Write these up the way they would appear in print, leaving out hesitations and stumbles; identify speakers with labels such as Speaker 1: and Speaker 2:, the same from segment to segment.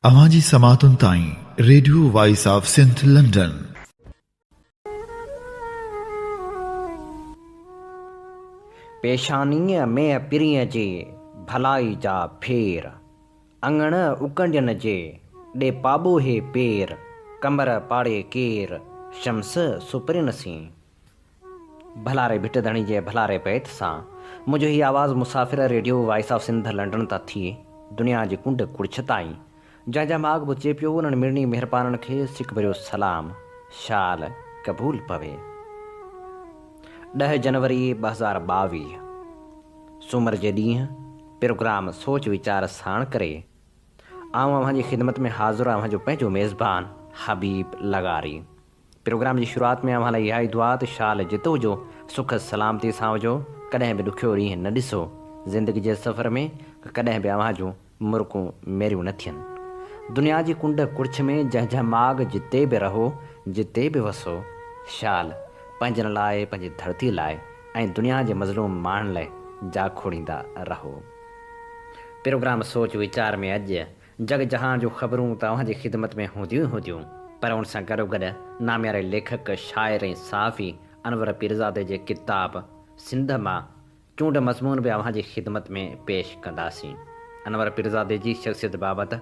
Speaker 1: اوهان جي سماعتن تائين radio voice of Sindh London.
Speaker 2: پيشانيء ۾ پرينء جي ڀلائي جا ڦير، اڱڻ اڪنڊين جي ڏي پاٻوهي پير، ڪمر پاڙي ڪير، شمس سپرين سين. ڀلاري ڀٽ ڌڻي جي ڀلاري بيت سان منهنجو هي آواز مسافر radio voice of Sindh London تان ٿي دنيا جي ڪنڊ ڪڙڇ تائين جنهن جا ماڳ به اچي پيو انهن مڙني مهربانن کي سڪ ڀريو سلام شال قبول پوي. ڏهه جنوري 2022 سومر جي ڏينهن پروگرام سوچ ويچار ساڻ ڪري آئون اوهان جي خدمت ۾ حاضر اوهان جو پنهنجو ميزبان حبيب لغاري. پروگرام جي شروعات ۾ اوهان لاء اها ئي دعا ته شال جت هجو، سک سلامتي سان هجو، ڪڏهن به ڏکيو ڏينهن نه ڏسو، زندگي جي سفر ۾ ڪڏهن به اوهان جون مرڪون ميريون نه ٿين. دنيا جي ڪنڊ ڪڙڇ ۾ جنهن جنهن ماڳ جتي به رهو، جتي به وسو، شال پنهنجن لاء، پنهنجي ڌرتي لاء ۽ دنيا جي مظلوم ماڻهن لاء جاکوڙيندا رهو. پروگرام سوچ ويچار ۾ اڄ جڳ جهان جون خبرون ته اوهان جي خدمت ۾ هونديون ئي هونديون، پر ان سان گڏوگڏ نامياري ليکڪ، شاعر ۽ صحافي انور پيرزادي جي ڪتاب سنڌ مان چونڊ مضمون به اوهان جي خدمت ۾ پيش ڪنداسين. انور پيرزادي جي شخصيت بابت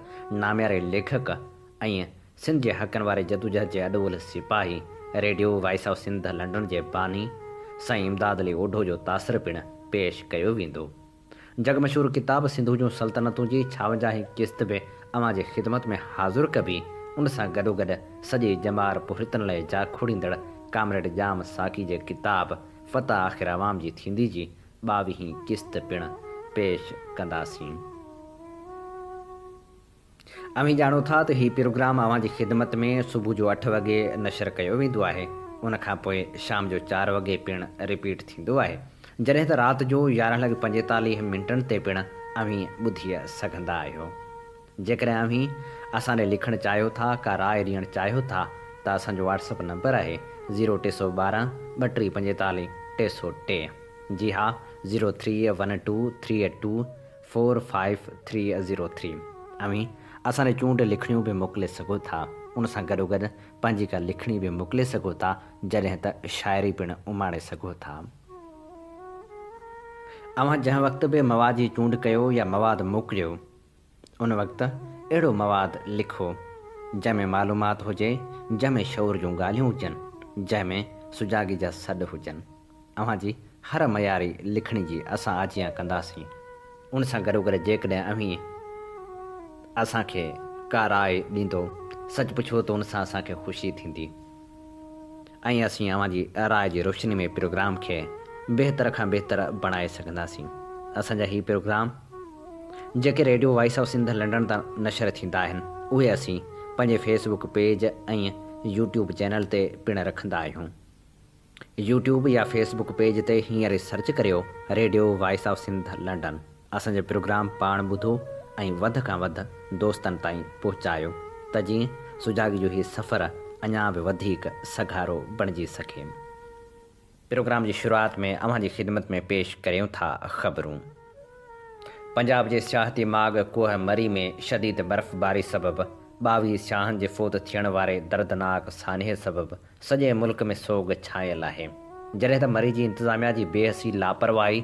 Speaker 2: نامياري ليکڪ ۽ سنڌ جي حقن واري جدوجهد جي اڏول سپاهي، radio voice of Sindh London جي باني سائين امداد علي اوڍو جو تاثر پڻ پيش ڪيو ويندو. جڳ مشهور ڪتاب سنڌو جون سلطنتون جي ڇاونجاهين قسط به اوهان جي خدمت ۾ حاضر ڪبي، ان سان گڏوگڏ سڄي ڄمار پورهيتن لاء جاکوڙيندڙ ڪامريڊ ڄام ساقي جي ڪتاب فتح آخر عوام جي ٿيندي جي ٻاويهين قسط پڻ پيش ڪنداسين. اوهين ڄاڻو ٿا ته هي پروگرام اوهان جي خدمت ۾ صبح جو اٺ وڳي نشر ڪيو ويندو آهي، ان کان پوء شام جو چار وڳي پڻ رپيٽ ٿيندو آهي، جڏهن ته رات جو يارهن لڳ پنجيتاليهه منٽن تي پڻ اوهين ٻڌي سگهندا آهيو. جيڪڏهن اوهين اسان ڏي لکڻ چاهيو ٿا، ڪا راء ڏيڻ چاهيو ٿا ته اسان جو واٽس اپ نمبر آهي زيرو ٽي سئو ٻارهن ٻٽيهه پنجيتاليهه ٽي سئو ٽي جي ها zero three one two three two four five three zero three اوهين اسان ڏي چونڊ لکڻيون به موڪلي سگهو ٿا ان سان گڏوگڏ پنهنجي ڪا لکڻي به موڪلي سگهو ٿا جڏهن ته شاعري پڻ اماڻي سگهو ٿا. اوهان جنهن وقت به مواد جي چونڊ ڪيو يا مواد موڪليو ان وقت اهڙو مواد لکو جنهن ۾ معلومات هجي جنهن ۾ شعور جون ڳالهيون هجن جنهن ۾ سجاڳي جا سڏ هجن. اوهان جي هر معياري لکڻي جي اسان آجيان ڪنداسين. ان سان گڏوگڏ جيڪڏهن اوهين اسان کي ڪا راء ڏيندو، سچ پڇو ته ان سان اسان کي خوشي ٿيندي ۽ اسين اوهان جي راء جي روشني ۾ پروگرام کي بهتر کان بهتر بڻائي سگهنداسين. اسان جا هي پروگرام جيڪي radio voice of Sindh London تان نشر ٿيندا آهن، اهي اسين پنهنجي Facebook page ۽ YouTube channel تي پڻ رکندا آهيون. يوٽيوب يا فيس بڪ پيج تي هينئر ئي سرچ ڪريو radio voice of Sindh London اسان جو پروگرام پاڻ ٻڌو ۽ وڌ کان وڌ دوستن تائين پهچايو ته جيئن سجاڳي جو هي سفر اڃا به وڌيڪ سگهارو بڻجي سگهي. پروگرام جي شروعات ۾ اوهان جي خدمت ۾ پيش ڪريون ٿا خبرون. پنجاب جي سياحتي ماڳ ڪوهه مري ۾ شديد برفباري سبب 22 سياحن جي فوت ٿيڻ واري دردناڪ سانحي سبب سڄي ملڪ ۾ سوڳ ڇانيل آهي. جڏهن ته مري جي انتظاميا جي بي حسي، لاپرواهي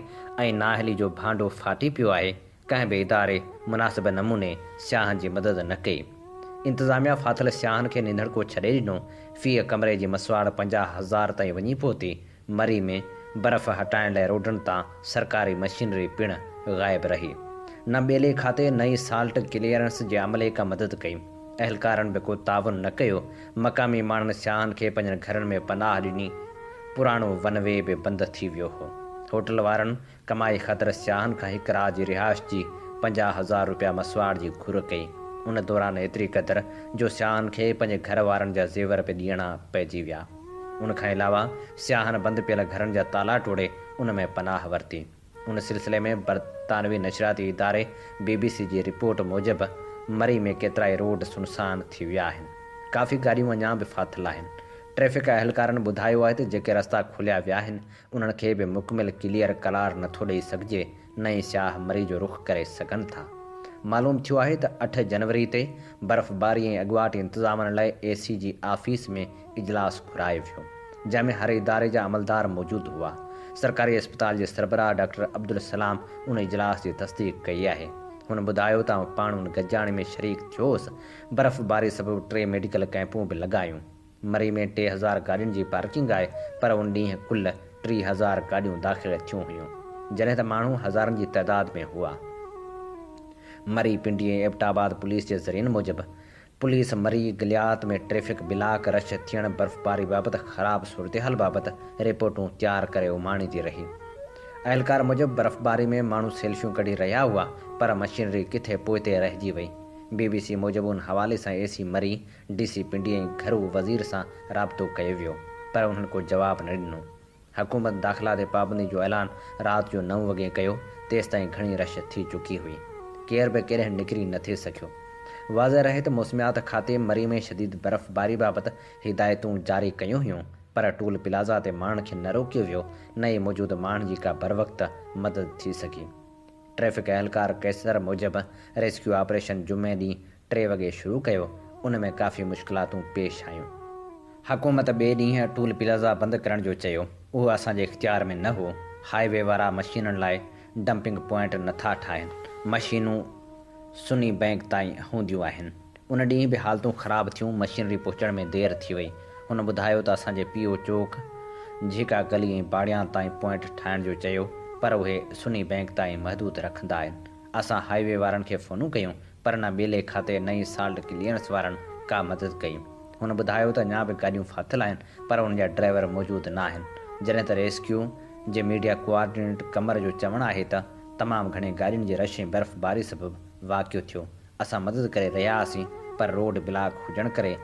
Speaker 2: ۽ نااهلي جو ڀانڊو ڦاٽي پيو آهي، ڪنهن به اداري مناسب نموني سياحن جي مدد نه ڪئي. انتظاميا ڦاٿل سياحن کي ننڌڻڪو ڇڏي ڏنو، في ڪمري جي مسواڙ 50 هزار تائين وڃي پهتي، مري ۾ برف هٽائڻ لاء روڊن تان سرڪاري مشينري پڻ غائب رهي. نه ٻيلي کاتي نه ئي سالٽ ڪليئرنس جي عملي ڪا مدد ڪئي. اهلڪارن به ڪو تعاون نه ڪيو. مقامي ماڻهن سياحن کي پنهنجن گهرن ۾ پناهه ڏني. پراڻو ون وي به بند ٿي ويو هو. هوٽل وارن ڪمائي خاطر سياحن کان هڪ رات جي رهائش جي 50 هزار روپيا مسواڙ جي گهر ڪئي. ان دوران ايتري قدر جو سياحن کي پنهنجي گهر وارن جا زيور به ڏيڻا پئجي ويا. ان کان علاوه سياحن بند پيل گهرن جا تالا ٽوڙي ان ۾ پناهه ورتي. ان سلسلي ۾ برطانوي نشرياتي اداري بي بي سي جي رپورٽ موجب مري ۾ ڪيترائي روڊ سنسان ٿي ويا آهن. ڪافي گاڏيون اڃا به ڦاٿل آهن. ٽريفڪ اهلڪارن ٻڌايو آهي ته جيڪي رستا کوليا ويا آهن انهن کي به مڪمل ڪليئر قرار نٿو ڏئي سگهجي نه ئي سياح مري جو رخ ڪري سگهن ٿا. معلوم ٿيو آهي ته اٺ جنوري تي برفباري ۽ اڳواٽ انتظامن لاء اي سي جي آفيس ۾ اجلاس گهرايو ويو، جنهن ۾ هر اداري جا عملدار موجود هئا. سرڪاري اسپتال جي سربراهه ڊاڪٽر عبدالسلام ان اجلاس جي تصديق ڪئي آهي. هن ٻڌايو ته آئون پاڻ ان گڏجاڻي ۾ شريڪ ٿيو هوس. برفباري سبب ٽي ميڊيڪل ڪئمپون به لڳايون. مري ۾ 3000 گاڏين جي پارڪنگ آهي پر ان ڏينهن ڪل 3000 گاڏيون داخل ٿيون هيون، جڏهن ته ماڻهو هزارن جي تعداد ۾ هئا. مري، پنڊي ۽ ايبٽ آباد پوليس جي ذريعن موجب، پوليس مري گليات ۾ ٽريفڪ بلاڪ، رش ٿيڻ، برفباري بابت خراب صورتحال بابت رپورٽون تيار ڪري اماڻيندي رهي. اهلڪار موجب برفباري ۾ ماڻهو سيلفيون ڪڍي رهيا هئا پر مشينري ڪٿي پوئتي رهجي وئي. بي بي سي موجب ان حوالي سان A C Murree, D C Pindi ۽ گهرو وزير سان رابطو ڪيو ويو پر انهن ڪو جواب نه ڏنو. حڪومت داخلا تي پابندي جو اعلان رات جو نو وڳي ڪيو، تيستائين گهڻي رش ٿي چڪي هئي. ڪير به ڪيڏانهن نڪري نه ٿي سگهيو. واضح رهي ته موسميات کاتي مري ۾ شديد برفباري بابت هدايتون جاري ڪيون هيون پر ٽول پلازا تي ماڻهن کي نه روڪيو ويو نه ئي موجود ماڻهن جي ڪا بروقت مدد ٿي سگهي. ٽريفڪ اهلڪار قيصر موجب ريسڪيو آپريشن جمعي ڏينهن ٽي وڳي شروع ڪيو، ان ۾ ڪافي مشڪلاتون پيش آيون. حڪومت ٻئي ڏينهن ٽول پلازا بند ڪرڻ جو چيو، اهو اسان جي اختيار ۾ نه هو، هاء وي وارا مشينن لاء ڊمپنگ پوائنٽ نه ٿا ٺاهن، مشينون سني بئنڪ تائين هونديون آهن. ان ڏينهن به حالتون خراب ٿيون، مشينري پهچڻ ۾ دير ٿي وئي. هن ٻڌايو ته اسان جي پي او چوڪ، جهيڪا گلي ۽ باڙيان تائين پوائنٽ ٺاهڻ جو چيو، پر اهي سني بئنڪ تائين محدود رکندا آهن. اسان هاء وي وارن کي فونون ڪيون پر نه ٻيلي کاتي نه ئي سالٽ ڪليئرنس وارن ڪا مدد ڪئي. هن ٻڌايو ته اڃا به گاڏيون ڦاٿل آهن پر انهن جا ڊرائيور موجود نه آهن. جڏهن ته ريسڪيو جي ميڊيا ڪوآرڊينيٽر قمر جو چوڻ آهي ته تمام گهڻي گاڏين جي رش ۽ برفباري سبب واقعو ٿيو، اسان مدد ڪري رهيا هئاسين پر روڊ بلاڪ هجڻ ڪري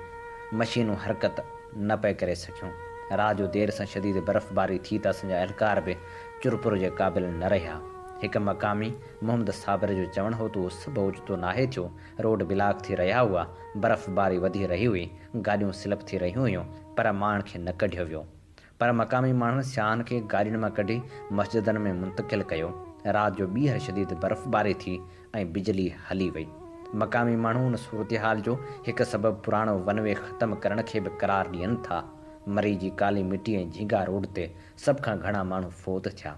Speaker 2: مشينون حرڪت نه پئي ڪري سگهيون. رات جو دير سان شديد برفباري ٿي ته اسان جا اهلڪار به چرپر جي قابل نه رهيا. هڪ مقامي محمد صابر جو چوڻ هو ته اهو سڀ اوچتو ناهي ٿيو، روڊ بلاڪ ٿي رهيا هئا، برفباري وڌي رهي هئي، گاڏيون سلپ ٿي رهيون هيون پر ماڻهن کي نه ڪڍيو ويو. پر مقامي ماڻهن سياحن کي گاڏين مان ڪڍي مسجدن ۾ منتقل ڪيو. رات جو ٻيهر شديد برفباري ٿي ۽ بجلي هلي وئي. مقامي ماڻهو ان صورتحال جو هڪ سبب پراڻو ون وي ختم ڪرڻ کي به قرار ڏين ٿا. مري جي ڪالي مٽي ۽ جهينگا روڊ تي سڀ کان گهڻا ماڻهو فوت ٿيا.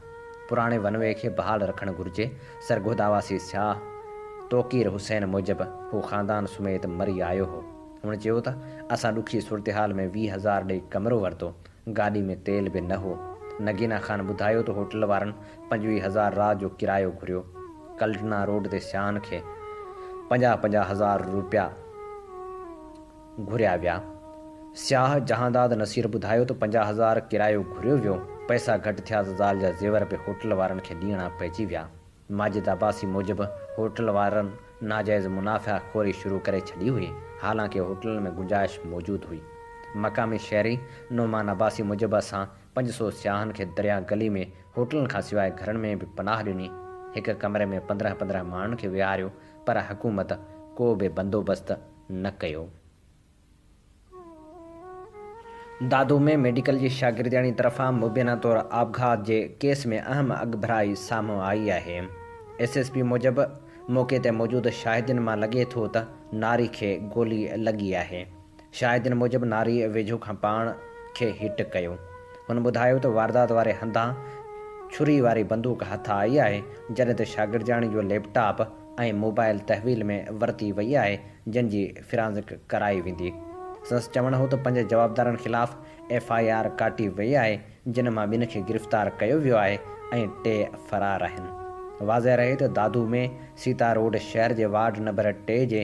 Speaker 2: پراڻي ون وي کي بحال رکڻ گهرجي، سرگوڌا واسي سياح توقير حسين موجب هو خاندان سميت مري آيو هو. هن چيو ته اسان ڏکي صورتحال ۾ 20 هزار ڏئي ڪمرو ورتو، گاڏي ۾ تيل به نه هو. نگينا خان ٻڌايو ته هوٽل وارن 25 هزار رات جو ڪرايو گهريو. ڪلٽنا روڊ تي سياحن کي 50 50 هزار روپيا گهريا ويا. سياح جهانداد نصير ٻڌايو ته 50 هزار ڪرايو گهريو ويو، پئسا گهٽ ٿيا ته زال جا زيور به هوٽل وارن کي ڏيڻا پئجي ويا. ماجد عباسي موجب هوٽل وارن ناجائز منافع خوري شروع ڪري ڇڏي هئي، حالانڪه هوٽلن ۾ گنجائش موجود هئي. مقامي شهري نعمان عباسي موجب اسان 500 سياحن کي دريا گلي ۾ هوٽلن کان سواء گهرن ۾ به پناهه ڏني، هڪ ڪمري ۾ 15 15 ماڻهن کي ويهاريو پر حڪومت ڪو به بندوبست نه ڪيو. دادو ۾ ميڊيڪل جي شاگردياڻي طرفان مبينا طور آپگهات جي ڪيس ۾ اهم اڳڀرائي سامهون آئي آهي. ايس ايس پي موجب موقعي تي موجود شاهدين مان لڳي ٿو ته ناري کي گولي لڳي آهي. شاهدين موجب ناري ويجهو کان پاڻ کي هٽ ڪيو. هن ٻڌايو ته واردات واري هنڌان ڇري واري بندوق هٿ آئي آهي، جڏهن ته شاگردياڻي جو ليپ ٽاپ ۽ موبائل تحويل ۾ ورتي وئي آهي جن جي فرانزڪ ڪرائي ويندي. سندس چوڻ هو ته پنج جوابدارن خلاف ايف I R ڪاٽي وئي آهي جن مان ٻن کي گرفتار ڪيو ويو آهي ۽ ٽي فرار آهن. واضح رهي ته دادو ۾ سيتا روڊ شهر جي وارڊ نمبر ٽي جي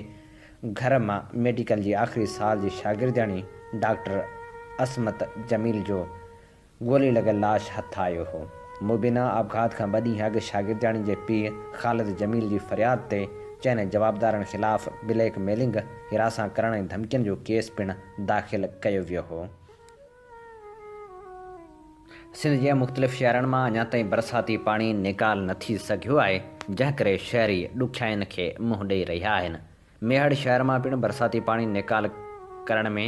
Speaker 2: گهر مان ميڊيڪل جي آخري سال جي شاگردياڻي ڊاڪٽر عصمت جميل جو گولي لڳل لاش هٿ آيو هو. مبينا آپگهات کان ٻه ڏينهن اڳ شاگردياڻي جي پيء خالد جميل جي فرياد تي چئن جوابدارن خلاف بليڪ ميلنگ، هراسان ڪرڻ ۽ ڌمڪين جو ڪيس پڻ داخل ڪيو ويو هو. سنڌ جي مختلف شهرن مان اڃا تائين برساتي پاڻي نيڪال نه ٿي سگهيو آهي، جنهن ڪري شهري ڏکيائين کي منهن ڏئي رهيا آهن. ميهڙ شهر مان پڻ برساتي پاڻي نيڪال ڪرڻ ۾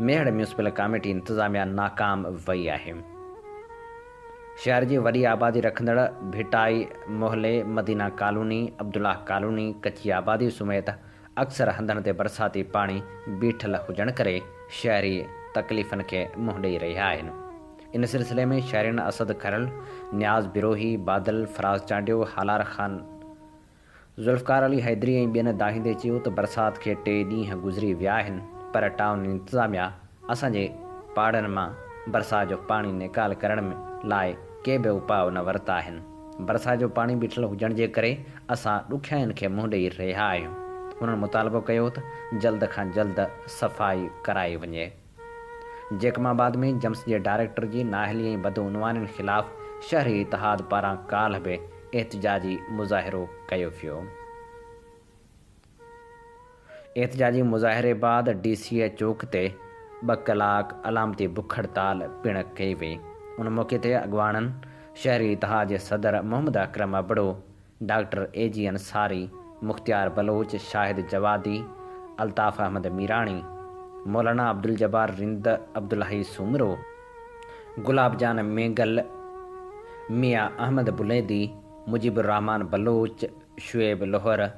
Speaker 2: ميهڙ ميونسپل ڪاميٽي انتظاميا ناڪام وئي آهي. شهر جي وڏي آبادي رکندڙ ڀٽائي محلي، مدينه ڪالوني، عبدالله ڪالوني، ڪچي آبادي سميت اڪثر هنڌن تي برساتي پاڻي بيٺل هجڻ ڪري شهري تڪليفن کي منهن ڏئي رهيا آهن. ان سلسلي ۾ شهرين اسد کرل، نياز بروهي، بادل، فراز چانڊيو، هالار خان، ذوالفقار علي حيدري ۽ ٻين دانهيندي چيو ته برسات کي ٽي ڏينهن گذري ويا آهن پر ٽائون انتظاميا اسان جي پاڙن مان برسات جو پاڻي نيڪال ڪرڻ لاء ڪي به اپاء نه ورتا آهن، برسات جو پاڻي بيٺل هجڻ جي ڪري اسان ڏکيائين کي منهن ڏئي رهيا آهيون. هنن مطالبو ڪيو ته جلد کان جلد صفائي ڪرائي وڃي. جيڪب آباد ۾ جمس جي ڊائريڪٽر جي نااهلي ۽ بدعنوانين خلاف شهري اتحاد پاران ڪالهه به احتجاجي مظاهرو ڪيو ويو. احتجاجي مظاهري بعد ڊي سي اي چوڪ تي ٻه ڪلاڪ علامتي بک هڙتال پڻ ڪئي وئي. ان موقعي تي اڳواڻن شهري اتحاد جي صدر Muhammad Akram Abro, doctor A G Ansari, Mukhtiar Baloch, Shahid Jawadi, Altaf Ahmed Mirani, Maulana Abdul Jabbar Rind, Abdul Hai Soomro, Gulab Jan Mengal, Mian Ahmed Buledi, Mujeeb ur Rehman Baloch, Shoaib Lohar,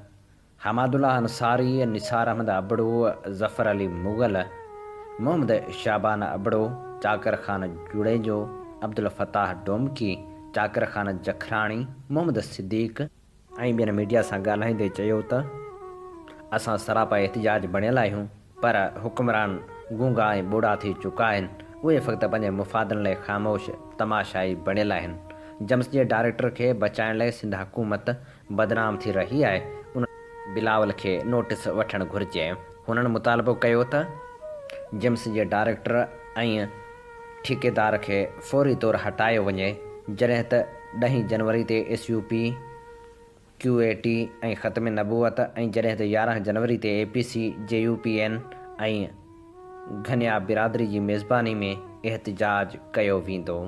Speaker 2: Hamadullah Ansari, Nisar Ahmed Abro, Zafar Ali Mughal, Muhammad Shaban Abro, Chakar Khan Junejo, Abdul Fattah Domki, Chakar Khan Jakhrani, Muhammad Siddique, ۽ ٻين media سان ڳالهائيندي چيو ته اسان سراپا احتجاج بڻيل آهيون پر حڪمران گونگا ۽ ٻوڙا ٿي چڪا آهن، اهي فقط پنهنجي مفادن لاء خاموش تماشائي بڻيل آهن. جمس جي ڊائريڪٽر کي بچائڻ لاء سنڌ حڪومت بدنام ٿي رهي آهي، ان بلاول کي نوٽيس وٺڻ گهرجي. هنن مطالبو ڪيو ته جمس جي ڊائريڪٽر ۽ ٺيڪيدار کي فوري طور هٽايو وڃي، جڏهن ته ڏهين جنوري تي S U P, Q A T ۽ ختم نبوت ۽ جڏهن ته 11 جنوري تي اي پي سي، جي يو پي اين ۽ گهنيا برادري جي ميزباني ۾ احتجاج ڪيو ويندو.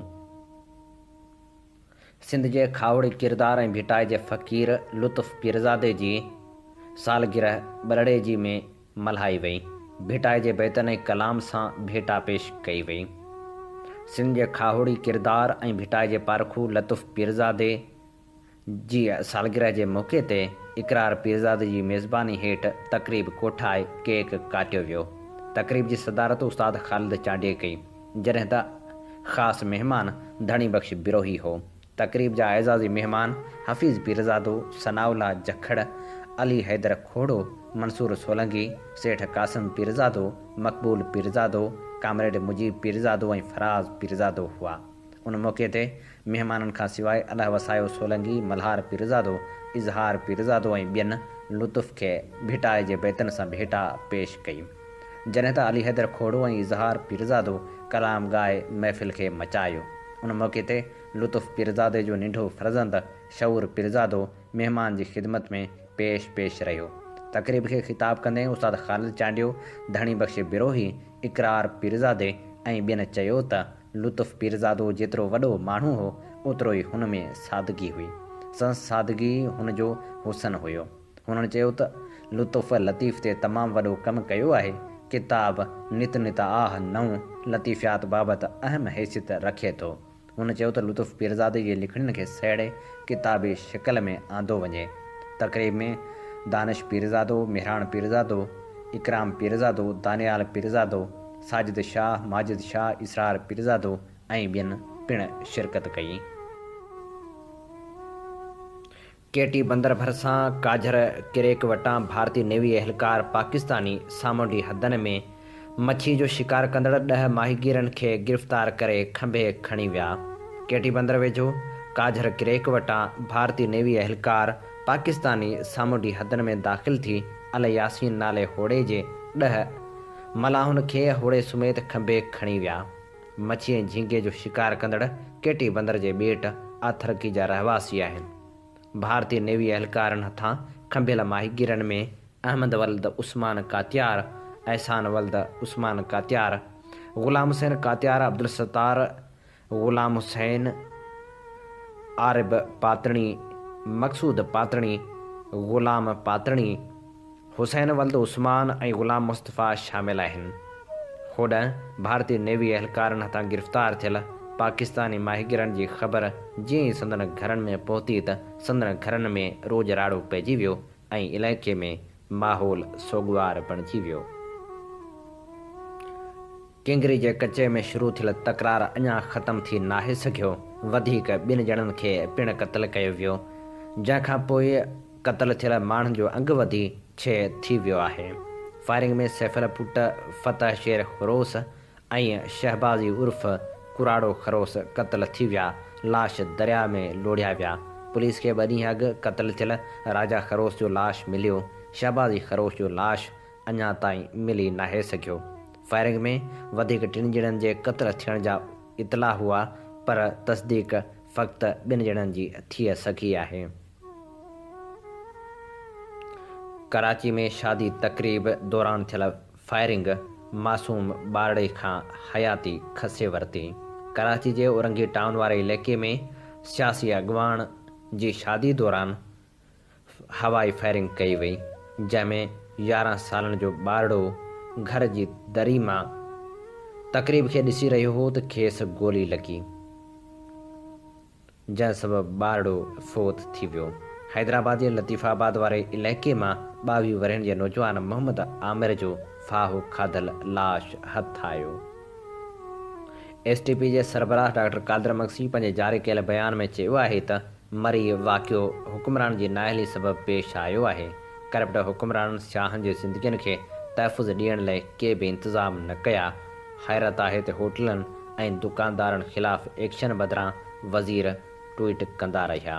Speaker 2: سنڌ جي کاهوڙي ڪردار ۽ ڀٽائي جي فقير لطف پيرزادي جي سالگرهه ٻلهڙيجي ۾ ملهائي وئي. ڀٽائي جي بيتن ۽ ڪلام سان ڀيٽا پيش ڪئي وئي. سنڌ جي کاهوڙي ڪردار ۽ ڀٽائي جي پارکو لطف پيرزادي جي سالگرهه جي موقعي تي اقرار پيرزادي جي ميزباني هيٺ تقريب ڪوٺائي ڪيڪ ڪاٽيو ويو. تقريب جي صدارت استاد خالد چانڊيي ڪئي. جڏهن ته خاص مهمان ڌڻي بخش بروهي هو. تقريب جا اعزازي مهمان حفيظ پيرزادو، ثناء الله جکڙ، علي حيدر کوڙو، منصور سولنگي، سيٺ قاسم پيرزادو، مقبول پيرزادو، ڪامريڊ مجيب پيرزادو ۽ فراز پيرزادو هئا. ان موقعي تي مهمانن کان سواء الهه وسايو سولنگي، ملهار پيرزادو، اظهار پيرزادو ۽ ٻين لطف کي ڀٽائي جي بيتن سان ڀيٽا پيش ڪئي. جڏهن ته علي حيدر کوڙو ۽ اظهار پيرزادو ڪلام ڳائي محفل کي مچايو. ان موقعي تي لطف پيرزادي جو ننڍو فرزند شعور پيرزادو مهمان جي خدمت ۾ پيش پيش رهيو. تقريب کي خطاب ڪندي استاد خالد چانڊيو، ڌڻي بخش بروهي، اقرار پيرزادي ۽ ٻين چيو ته لطف پيرزادو جيترو وڏو ماڻهو هو اوترو ئي هن ۾ سادگي هئي. سندس سادگي هن جو حسن هيو. هنن چيو ته لطف لطيف تي تمام وڏو ڪم ڪيو آهي، ڪتاب نت نت آه نئون لطيفيات بابت اهم حيثيت رکي ٿو. هن چيو ته لطف پيرزادي جي لکڻين کي سهيڙي ڪتابي شڪل ۾ آندو وڃي. تقريب ۾ دانش پيرزادو، مهراڻ پيرزادو، اڪرام پيرزادو، دانيال پيرزادو، ساجد شاهه، ماجد شاهه، اسرار پيرزادو ۽ ٻين پڻ شرڪت ڪئي. ڪيٽي بندر ڀرسان ڪاجهر ڪريڪ وٽان ڀارتي نيوي اهلڪار پاڪستاني سامونڊي حدن ۾ مڇي جو شڪار ڪندڙ ڏهه ماهيگيرن کي گرفتار ڪري کنڀي کڻي ويا. ڪيٽي بندر ويجهو ڪاجهر ڪريڪ وٽان ڀارتي نيوي اهلڪار پاڪستاني سامونڊي حدن ۾ داخل ٿي الياسين نالي هوڙي جي ڏهه ملاحن کي هوڙي سميت کنڀي کڻي ويا. مڇي ۽ جهينگي جو شڪار ڪندڙ ڪيٽي بندر جي ٻيٽ آٿرڪي جا رهواسي آهن. ڀارتي نيوي اهلڪارن هٿان کنڀيل ماهيگيرن ۾ احمد ولد عثمان ڪاتيار، احسان ولد عثمان ڪاتيار، غلام حسين ڪاتيار، عبدالستار، غلام حسين، عارب پاتڻي، مقصود پاتڻي، غلام پاتڻي، حسين ولد عثمان ۽ غلام مصطفيٰ شامل آهن. هوڏانهن ڀارتي نيوي اهلڪارن هٿان گرفتار ٿيل پاڪستاني ماهيگيرن جي خبر جيئن ئي سندن گهرن ۾ پهتي ته سندن گهرن ۾ روڄ راڙو پئجي ويو ۽ علائقي ۾ ماحول سوڳوار بڻجي ويو. ڪنگري جي ڪچي ۾ شروع ٿيل تڪرار اڃا ختم ٿي ناهي سگهيو، وڌيڪ ٻن ڄڻن کي پڻ قتل ڪيو ويو، جنهن کان پوء قتل ٿيل ماڻهن جو انگ وڌي ڇهه ٿي ويو آهي. فائرنگ ۾ سيفل پٽ فتح شير خروس ۽ شهبازي عرف ڪراڙو خروس قتل ٿي ويا، لاش درياء ۾ لوڙهيا ويا. پوليس کي ٻه ڏينهن اڳ قتل ٿيل راجا خروس جو لاش مليو، شهبازي خروش جو لاش اڃا تائين ملي ناهي سگهيو. فائرنگ ۾ وڌيڪ ٽن ڄڻن جي قتل ٿيڻ جا اطلاع هئا پر تصديق فقط ٻن ڄڻن جي ٿي سگهي آهي. ڪراچي ۾ شادي تقريب دوران ٿيل فائرنگ معصوم ٻارڙي کان حياتي کسي ورتي. ڪراچي جي اورنگي ٽائون واري علائقي ۾ سياسي اڳواڻ جي شادي دوران هوائي فائرنگ ڪئي وئي، جنهن ۾ 11 سالن جو ٻارڙو گهر جي دري مان تقريب کي ڏسي رهيو هو ته کيس گولي لڳي، جنهن سبب ٻارڙو فوت ٿي ويو. حيدرآباد جي لطيف آباد واري علائقي مان 22 ورهين جي نوجوان محمد عامر جو ڦاهو کاڌل لاش هٿ آيو. ايس ٽي پي جي سربراهه ڊاڪٽر قادر مگسي پنهنجي جاري ڪيل بيان ۾ چيو آهي ته مري واقعو حڪمرانن جي نااهلي سبب پيش آيو آهي، ڪرپٽ حڪمرانن سياحن جي زندگين کي تحفظ ڏيڻ لئه ڪي به انتظام نه ڪيا، حيرت آهي ته هوٽلن ۽ دڪاندارن خلاف ايڪشن بدران وزير ٽوئيٽ ڪندا رهيا.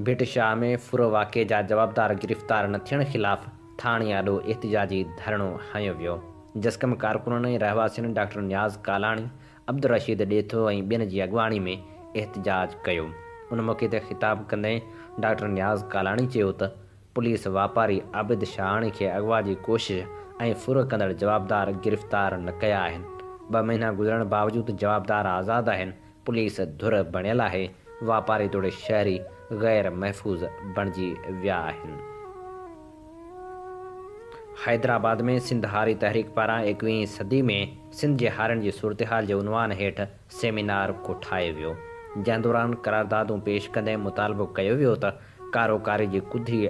Speaker 2: ڀٽ شاهه ۾ ڦر واقعي جا جوابدار گرفتار نه ٿيڻ خلاف ٿاڻي آڏو احتجاجي ڌرڻو هنيو ويو. جسقم ڪارڪنن ۽ رهواسين ڊاڪٽر نياز ڪالاڻي، عبدالرشيد ڏيٿو ۽ ٻين جي اڳواڻي ۾ احتجاج ڪيو. ان موقعي تي خطاب ڪندي ڊاڪٽر نياز ڪالاڻي چيو ته پوليس واپاري عابد شاهاڻي کي اغوا جي ڪوشش ۽ ڦر ڪندڙ جوابدار گرفتار نه ڪيا آهن. ٻه مهينا گذرڻ باوجود جوابدار آزاد آهن، پوليس ڌر بڻيل آهي، واپاري توڙي شهري غير محفوظ بڻجي ويا آهن. حيدرآباد ۾ سنڌ هاري تحريڪ پاران ايڪويهين صدي ۾ سنڌ جي هارين جي صورتحال جي عنوان هيٺ سيمينار ڪوٺايو ويو، جنهن دوران قراردادون پيش ڪندي مطالبو ڪيو ويو ته ڪارو ڪاري جي ڪڌي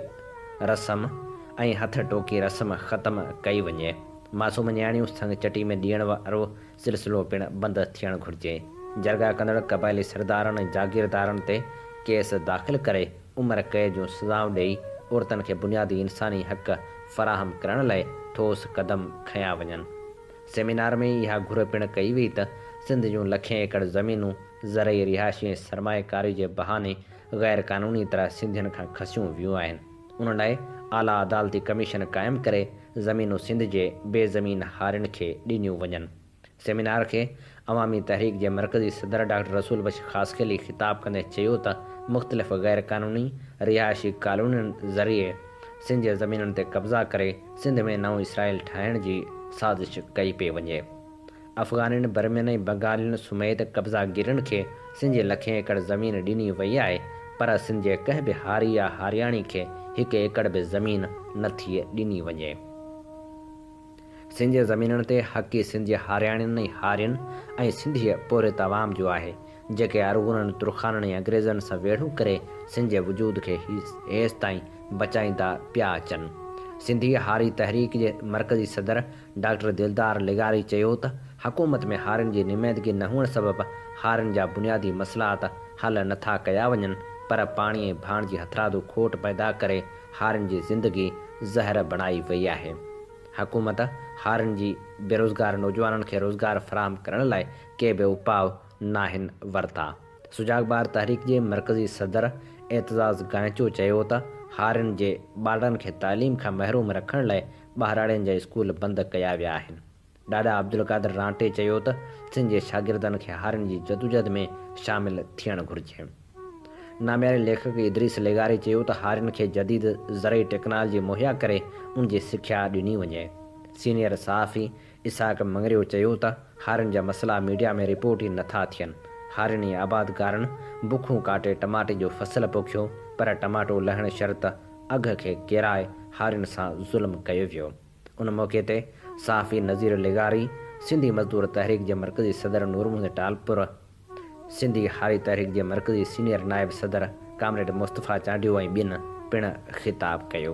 Speaker 2: رسم ۽ هٿ ٽوڪي رسم ختم ڪئي وڃي، معصوم نياڻيون سڱ چٽي ۾ ڏيڻ وارو سلسلو پڻ بند ٿيڻ گهرجي. جرڳا ڪندڙ قبائلي سردارن ۽ جاگيردارن تي ڪيس داخل ڪري عمر قيد جون سزائون ڏئي عورتن کي بنيادي انساني حق فراهم ڪرڻ لاء ٺوس قدم کنيا وڃن. سيمينار ۾ اها گهر پڻ ڪئي وئي ته سنڌ جون لکين ايڪڙ زمينون زرعي رهائشي ۽ سرمائيڪاري جي بهاني غير قانوني طرح سنڌين کان کسيون ويون آهن. ان لاء اعليٰ عدالتي ڪميشن قائم ڪري زمينون سنڌ جي بي زمين هارين کي ڏنيون وڃن. سيمينار کي عوامي تحريڪ جي مرڪزي صدر ڊاڪٽر رسول بخش خاصخيلي خطاب ڪندي چيو ته مختلف غير قانوني رهائشي ڪالونين ذريعي سنڌ جي زمينن تي قبضا ڪري سنڌ ۾ نئون اسرائيل ٺاهڻ جي سازش ڪئي پئي وڃي. افغانين، برمين ۽ بنگالين سميت قبضا گيرن کي سنڌ جي لکين ايڪڙ زمين ڏني وئي آهي پر سنڌ جي ڪنهن به هاري يا هارياڻي کي هڪ ايڪڙ به زمين نه ٿي ڏني وڃي. سنڌ جي زمينن تي حق ئي سنڌ جي هارياڻين ۽ هارين ۽ سنڌي پورهيت عوام جو آهي، جيڪي ارغونن، ترخانن ۽ انگريزن سان ويڙهون ڪري سنڌ جي وجود کي هيستائين بچائيندا پيا اچن. سنڌي هاري تحريڪ جي مرڪزي صدر ڊاڪٽر دلدار لغاري چيو ته حڪومت ۾ هارين جي نمائندگي نه هئڻ سبب هارين جا بنيادي مسئلا ته حل نه ٿا ڪيا وڃن پر پاڻي ۽ ڀاڻ جي هٿرادو کوٽ پيدا ڪري هارين جي زندگي زهر بڻائي وئي آهي. حڪومت هارين جي بيروزگار نوجوانن کي روزگار فراهم ڪرڻ لاء ڪي به اپاء ناهن ورتا. سجاڳ ٻار تحريڪ جي مرڪزي صدر اعتزاز گائنچو چيو ته هارين جي ٻارڙن کي تعليم کان محروم رکڻ لاء ٻهراڙين جا اسڪول بند ڪيا ويا آهن. ڏاڏا عبدالقادر رانٽي چيو ته سنڌ جي شاگردن کي هارين جي جدوجهد ۾ شامل ٿيڻ گهرجي. نامياري ليکڪ ادريس لغاري چيو ته هارين کي جديد زرعي ٽيڪنالاجي مهيا ڪري ان جي سکيا ڏني وڃي. سينيئر صحافي اسحاق مڱريو چيو ته هارين جا مسئلا ميڊيا ۾ رپورٽ ئي نٿا ٿين، هارين ۽ آبادگارن بکون ڪاٽي ٽماٽي جو فصل پوکيو پر ٽماٽو لهڻ شرط اگهه کي ڪيرائي هارين سان ظلم ڪيو ويو. ان موقعي تي صحافي نذير لغاري، سنڌي مزدور تحريڪ جي مرڪزي صدر نور محمد ٽالپر، سنڌي هاري تحريڪ جي مرڪزي سينيئر نائب صدر ڪامريڊ مصطفيٰ چانڊيو ۽ ٻين پڻ خطاب ڪيو.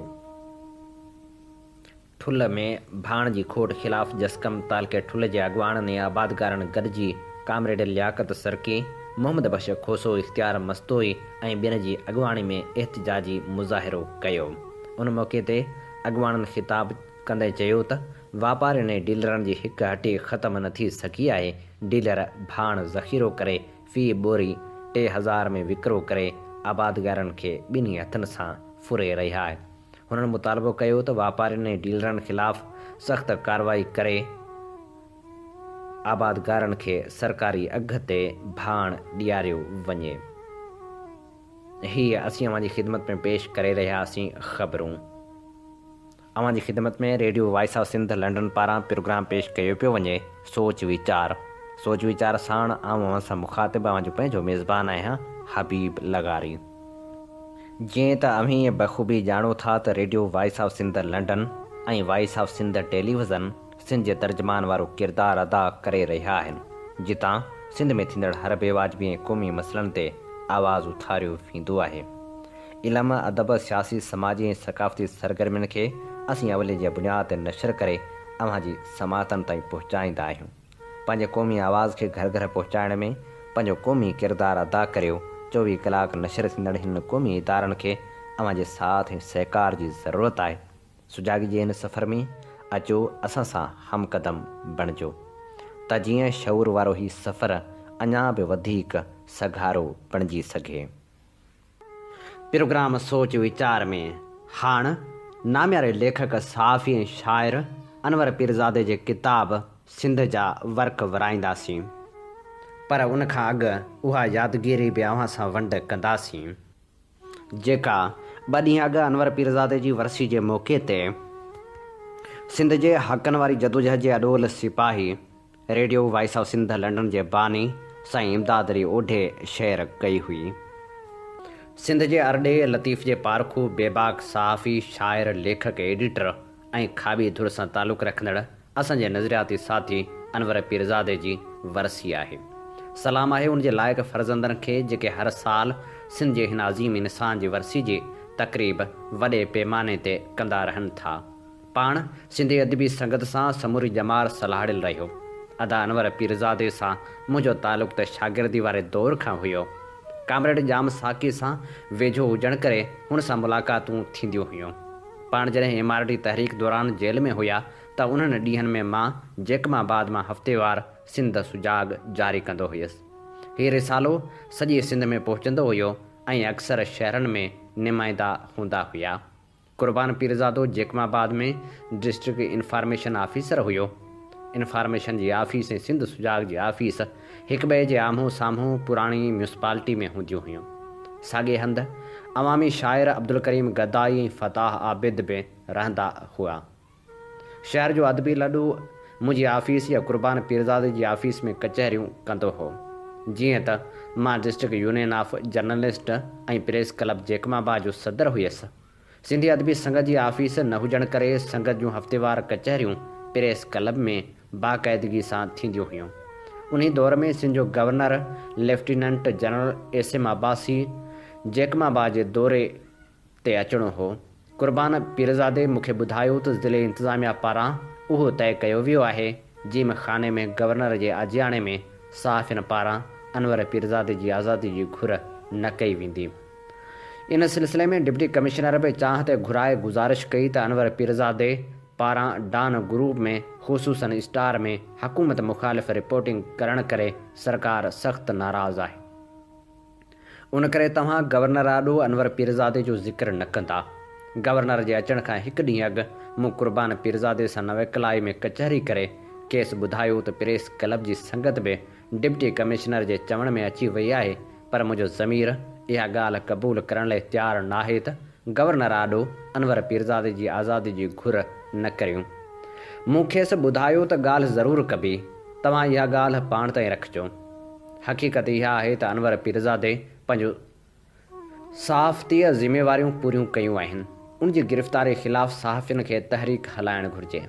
Speaker 2: ٺل ۾ ڀاڻ جي کوٽ خلاف جسقم تعلقي ٺل جي اڳواڻن ۽ آبادگارن گڏجي ڪامريڊ لياقت سرڪي، محمد بخش کوسو، اختيار مستوئي ۽ ٻين جي اڳواڻي ۾ احتجاجي مظاهرو ڪيو. ان موقعي تي اڳواڻن خطاب ڪندي چيو ته واپارين ۽ ڊيلرن جي هڪ هٽي ختم نه ٿي سگهي آهي، ڊيلر ڀاڻ ذخيرو ڪري في ٻوري 3000 ۾ وڪرو ڪري آبادگارن کي ٻنهي هٿن سان ڦري رهيا آهن. هنن مطالبو ڪيو ته واپارين ۽ ڊيلرن خلاف سخت ڪارروائي ڪري آبادگارن کي سرڪاري اگهه تي ڀاڻ ڏياريو وڃي. هي اسين اوهان جي خدمت ۾ پيش ڪري رهياسين خبرون. اوهان جي خدمت ۾ radio voice of Sindh London پاران پروگرام پيش ڪيو پيو وڃي سوچ ويچار سوچ ويچار ساڻ آئون اوهان سان مخاطب اوهان جو پنهنجو ميزبان آهيان حبيب لغاري. جيئن ته اوهين بخوبي ڄاڻو ٿا ته radio voice of Sindh London ۽ voice of Sindh television Sindh جي ترجمان وارو ڪردار ادا ڪري رهيا آهن جتان سنڌ ۾ ٿيندڙ هر بيواجبي ۽ قومي مسئلن تي آواز اٿاريو ويندو آهي. علم، ادب، سياسي، سماجي ۽ ثقافتي سرگرمين کي اسين اولين جي بنياد تي نشر ڪري اوهان جي سماعتن تائين پهچائيندا آهيون. پنهنجي قومي آواز کي گهر گهر پهچائڻ ۾ پنهنجو قومي ڪردار ادا ڪريو. 24 ڪلاڪ نشر ٿيندڙ هنن قومي ادارن کي اوهان جي ساٿ ۽ سهڪار جي ضرورت آهي. سجاڳي جي هن سفر ۾ اچو اسان سان هم قدم بڻجو ته جيئن شعور وارو هي سفر اڃا به وڌيڪ سگهارو بڻجي سگهي. پروگرام سوچ ويچار ۾ هاڻ نامياري ليکڪ، صحافي ۽ شاعر انور پيرزادي جي ڪتاب سنڌ جا ورق ورائينداسين. پر ان کان اڳ اها يادگيري به اوهان سان ونڊ ڪنداسين، جيڪا ٻه ڏينهن اڳ انور پيرزادي جي ورسي جي موقعي تي سنڌ جي حقن واري جدوجهد جي اڏول سپاهي radio voice of Sindh London جي باني سائين امداد علي اوڍي شيئر ڪئي هئي. سنڌ جي ارڏي لطيف جي پارکو، بيباڪ صحافي، شاعر، ليکڪ، ايڊيٽر ۽ کاٻي ڌر سان تعلق رکندڙ اسان جي نظرياتي ساٿي انور پيرزادي جي ورسي آهي. سلام آهي ان جي لائق فرزندن کي جيڪي هر سال سنڌ جي هن عظيم انسان جي ورسي جي تقريب وڏي پيماني تي ڪندا رهن ٿا. پاڻ سنڌي ادبي سنگت سان سموري ڄمار سلهاڙيل رهيو. ادا انور پيرزادي سان منهنجو تعلق ته شاگردي واري دور کان هيو. ڪامريڊ ڄام ساقي سان ويجهو هجڻ ڪري هن سان ملاقاتون ٿينديون هيون. پاڻ جڏهن ايم آر ڊي تحريڪ دوران جيل ۾ هيا ته انهن ڏينهن ۾ مان جيڪب آباد مان هفتيوار سنڌ سجاڳ جاري ڪندو هيس. هي رسالو سڄي سنڌ ۾ پهچندو هيو ۽ اڪثر شهرن ۾ نمائندا هوندا هيا. قربان پيرزادو جيڪب آباد ۾ ڊسٽرڪٽ انفارميشن آفيسر هيو. انفارميشن جي آفيس ۽ سنڌ سجاڳ جي آفيس هڪٻئي جي آمهون سامهون پراڻي ميونسپالٽي ۾ هونديون هيون. ساڳئي هنڌ عوامي شاعر عبدالڪريم گدائي ۽ فتاح عابد به رهندا هئا. شهر جو ادبي لڏو منهنجي آفيس يا قربان پيرزادي جي آفيس ۾ ڪچهريون ڪندو هو. جيئن ته مان district union of journalist ۽ press club Jacobabad جو صدر هيس. سنڌي ادبي سنگت جي آفيس نه هجڻ ڪري سنگت جون هفتيوار ڪچهريون پريس ڪلب ۾ باقاعدگي سان ٿينديون هيون. انهي دور ۾ سنڌ جو governor lieutenant general S M Abbasi Jacobabad جي دوري تي اچڻو هو. قربان پيرزادي مون کي ٻڌايو ته ضلعي انتظاميا پاران اهو طئي ڪيو ويو آهي، جيم خاني ۾ گورنر جي آجياڻي ۾ صحافين پاران انور پيرزادي جي آزادي جي گهر نه ڪئي ويندي. ان سلسلي ۾ ڊپٽي ڪمشنر به چانهه تي گهرائي گذارش ڪئي ته انور پيرزادي پاران ڊان گروپ ۾ خصوصن اسٽار ۾ حڪومت مخالف رپورٽنگ ڪرڻ ڪري سرڪار سخت ناراض آهي. ان ڪري توهان گورنر آڏو انور پيرزادي جو ذڪر نه ڪندا. گورنر جي اچڻ کان هڪ ڏينهن اڳ مون قربان پيرزادي سان نويڪلائي ۾ ڪچهري ڪري کيس ٻڌايو ته پريس ڪلب جي سنگت به ڊپٽي ڪمشنر جي چوڻ ۾ اچي وئي آهي پر منهنجو ضمير اها ڳالهه قبول ڪرڻ لئه تيار ناهي ته گورنر آڏو انور پيرزادي جي آزادي جي گهر نه ڪريون. مون کيس ٻڌايو ته ڳالهه ضرور ڪبي، توهان اها ڳالهه پاڻ تائين رکجو. حقيقت اها آهي ته انور پيرزادي پنهنجون صحافتي ذميواريون پوريون ڪيون آهن، ان جي گرفتاري خلاف صحافين کي تحريڪ هلائڻ گهرجي.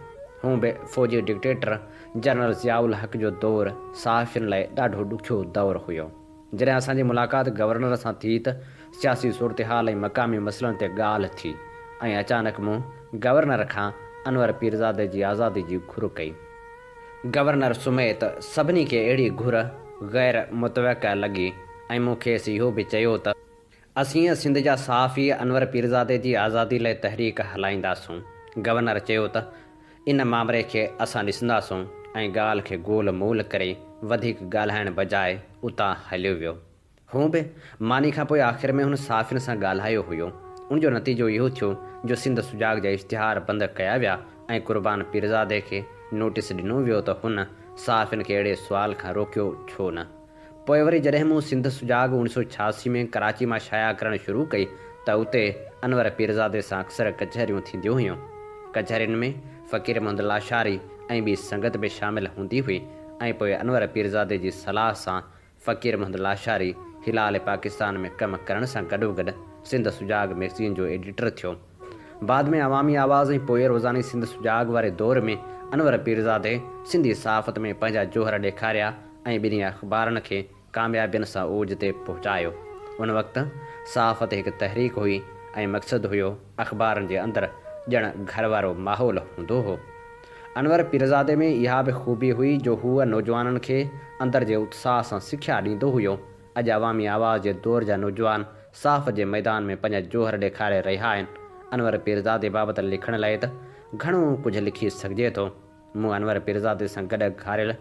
Speaker 2: هونء به فوجي ڊڪٽيٽر جنرل ضياء الحق جو دور صحافين لاء ڏاڍو ڏکيو دور هيو. جڏهن اسان جي ملاقات گورنر سان ٿي ته سياسي صورتحال ۽ مقامي مسئلن تي ڳالهه ٿي ۽ اچانڪ مون گورنر کان انور پيرزادي جي آزادي جي گهر ڪئي. گورنر سميت سڀني کي اهڙي گهر غير متوقع لڳي ۽ مون کيس اهو به چيو ته. اسين سنڌ جا صحافي انور پيرزادي جي آزادي لاء تحريڪ هلائينداسون. گورنر چيو ته ان مامري کي اسان ڏسنداسون ۽ ڳالهه کي گول مول ڪري وڌيڪ ڳالهائڻ بجاء اتان هليو ويو. هونء به ماني کان پوء آخر ۾ هن صحافين سان ڳالهايو هيو. ان جو نتيجو اهو ٿيو جو سنڌ سجاڳ جا اشتهار بند ڪيا ويا ۽ قربان پيرزادي کي نوٽيس ڏنو ويو ته هن صحافين کي اهڙي سوال کان روڪيو ڇو نه؟ پوء وري جڏهن مون سنڌ سجاڳ اوڻيھ سؤ 86 ۾ ڪراچي مان شايع ڪرڻ شروع ڪئي ته اتي انور پيرزادي سان اڪثر ڪچهريون ٿينديون هيون. ڪچهرين ۾ فقير محمد لاشاري ۽ ٻي سنگت به شامل هوندي هئي ۽ پوء انور پيرزادي جي صلاح سان فقير محمد لاشاري هلال پاڪستان ۾ ڪم ڪرڻ سان گڏوگڏ سنڌ سجاڳ مئگزين جو ايڊيٽر ٿيو. بعد ۾ عوامي آواز ۽ پوء روزاني سنڌ سجاڳ واري دور ۾ انور پيرزادي سنڌي صحافت ۾ پنهنجا جوهر ڏيکاريا ۽ ٻنهي اخبارن کي ڪاميابين سان اوج تي پهچايو. ان وقت صحافت هڪ تحريڪ هئي ۽ مقصد هيو اخبارن جي اندر ڄڻ گهر وارو ماحول هوندو هو. انور پيرزادي ۾ اها به خوبي هئي جو هو نوجوانن کي اندر جي اتساهه سان سکيا ڏيندو هيو. اڄ عوامي آواز جي دور جا نوجوان صحافت جي ميدان ۾ پنهنجا جوهر ڏيکاري رهيا آهن. انور پيرزادي بابت لکڻ لاء ته گهڻو ڪجهه لکي سگهجي ٿو. مون انور پيرزادي سان گڏ گهاريل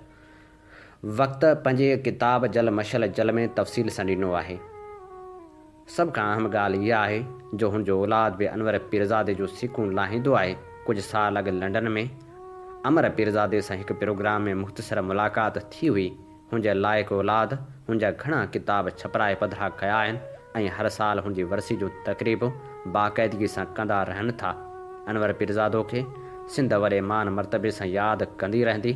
Speaker 2: وقت پنهنجي ڪتاب جل مشعل جل ۾ تفصيل سان ڏنو آهي. سڀ کان اهم ڳالهه اها آهي جو هن جو اولاد به انور پيرزادي جون سيخون لاهيندو آهي. ڪجهه سال اڳ لنڊن ۾ امر پيرزادي سان هڪ پروگرام ۾ مختصر ملاقات ٿي هئي. هن جي لائق اولاد هن جا گهڻا ڪتاب ڇپرائي پڌرا ڪيا آهن ۽ هر سال هن جي ورسي جون تقريبون باقاعدگي سان ڪندا رهن ٿا. انور پيرزادو کي سنڌ وڏي مان مرتبي سان ياد ڪندي رهندي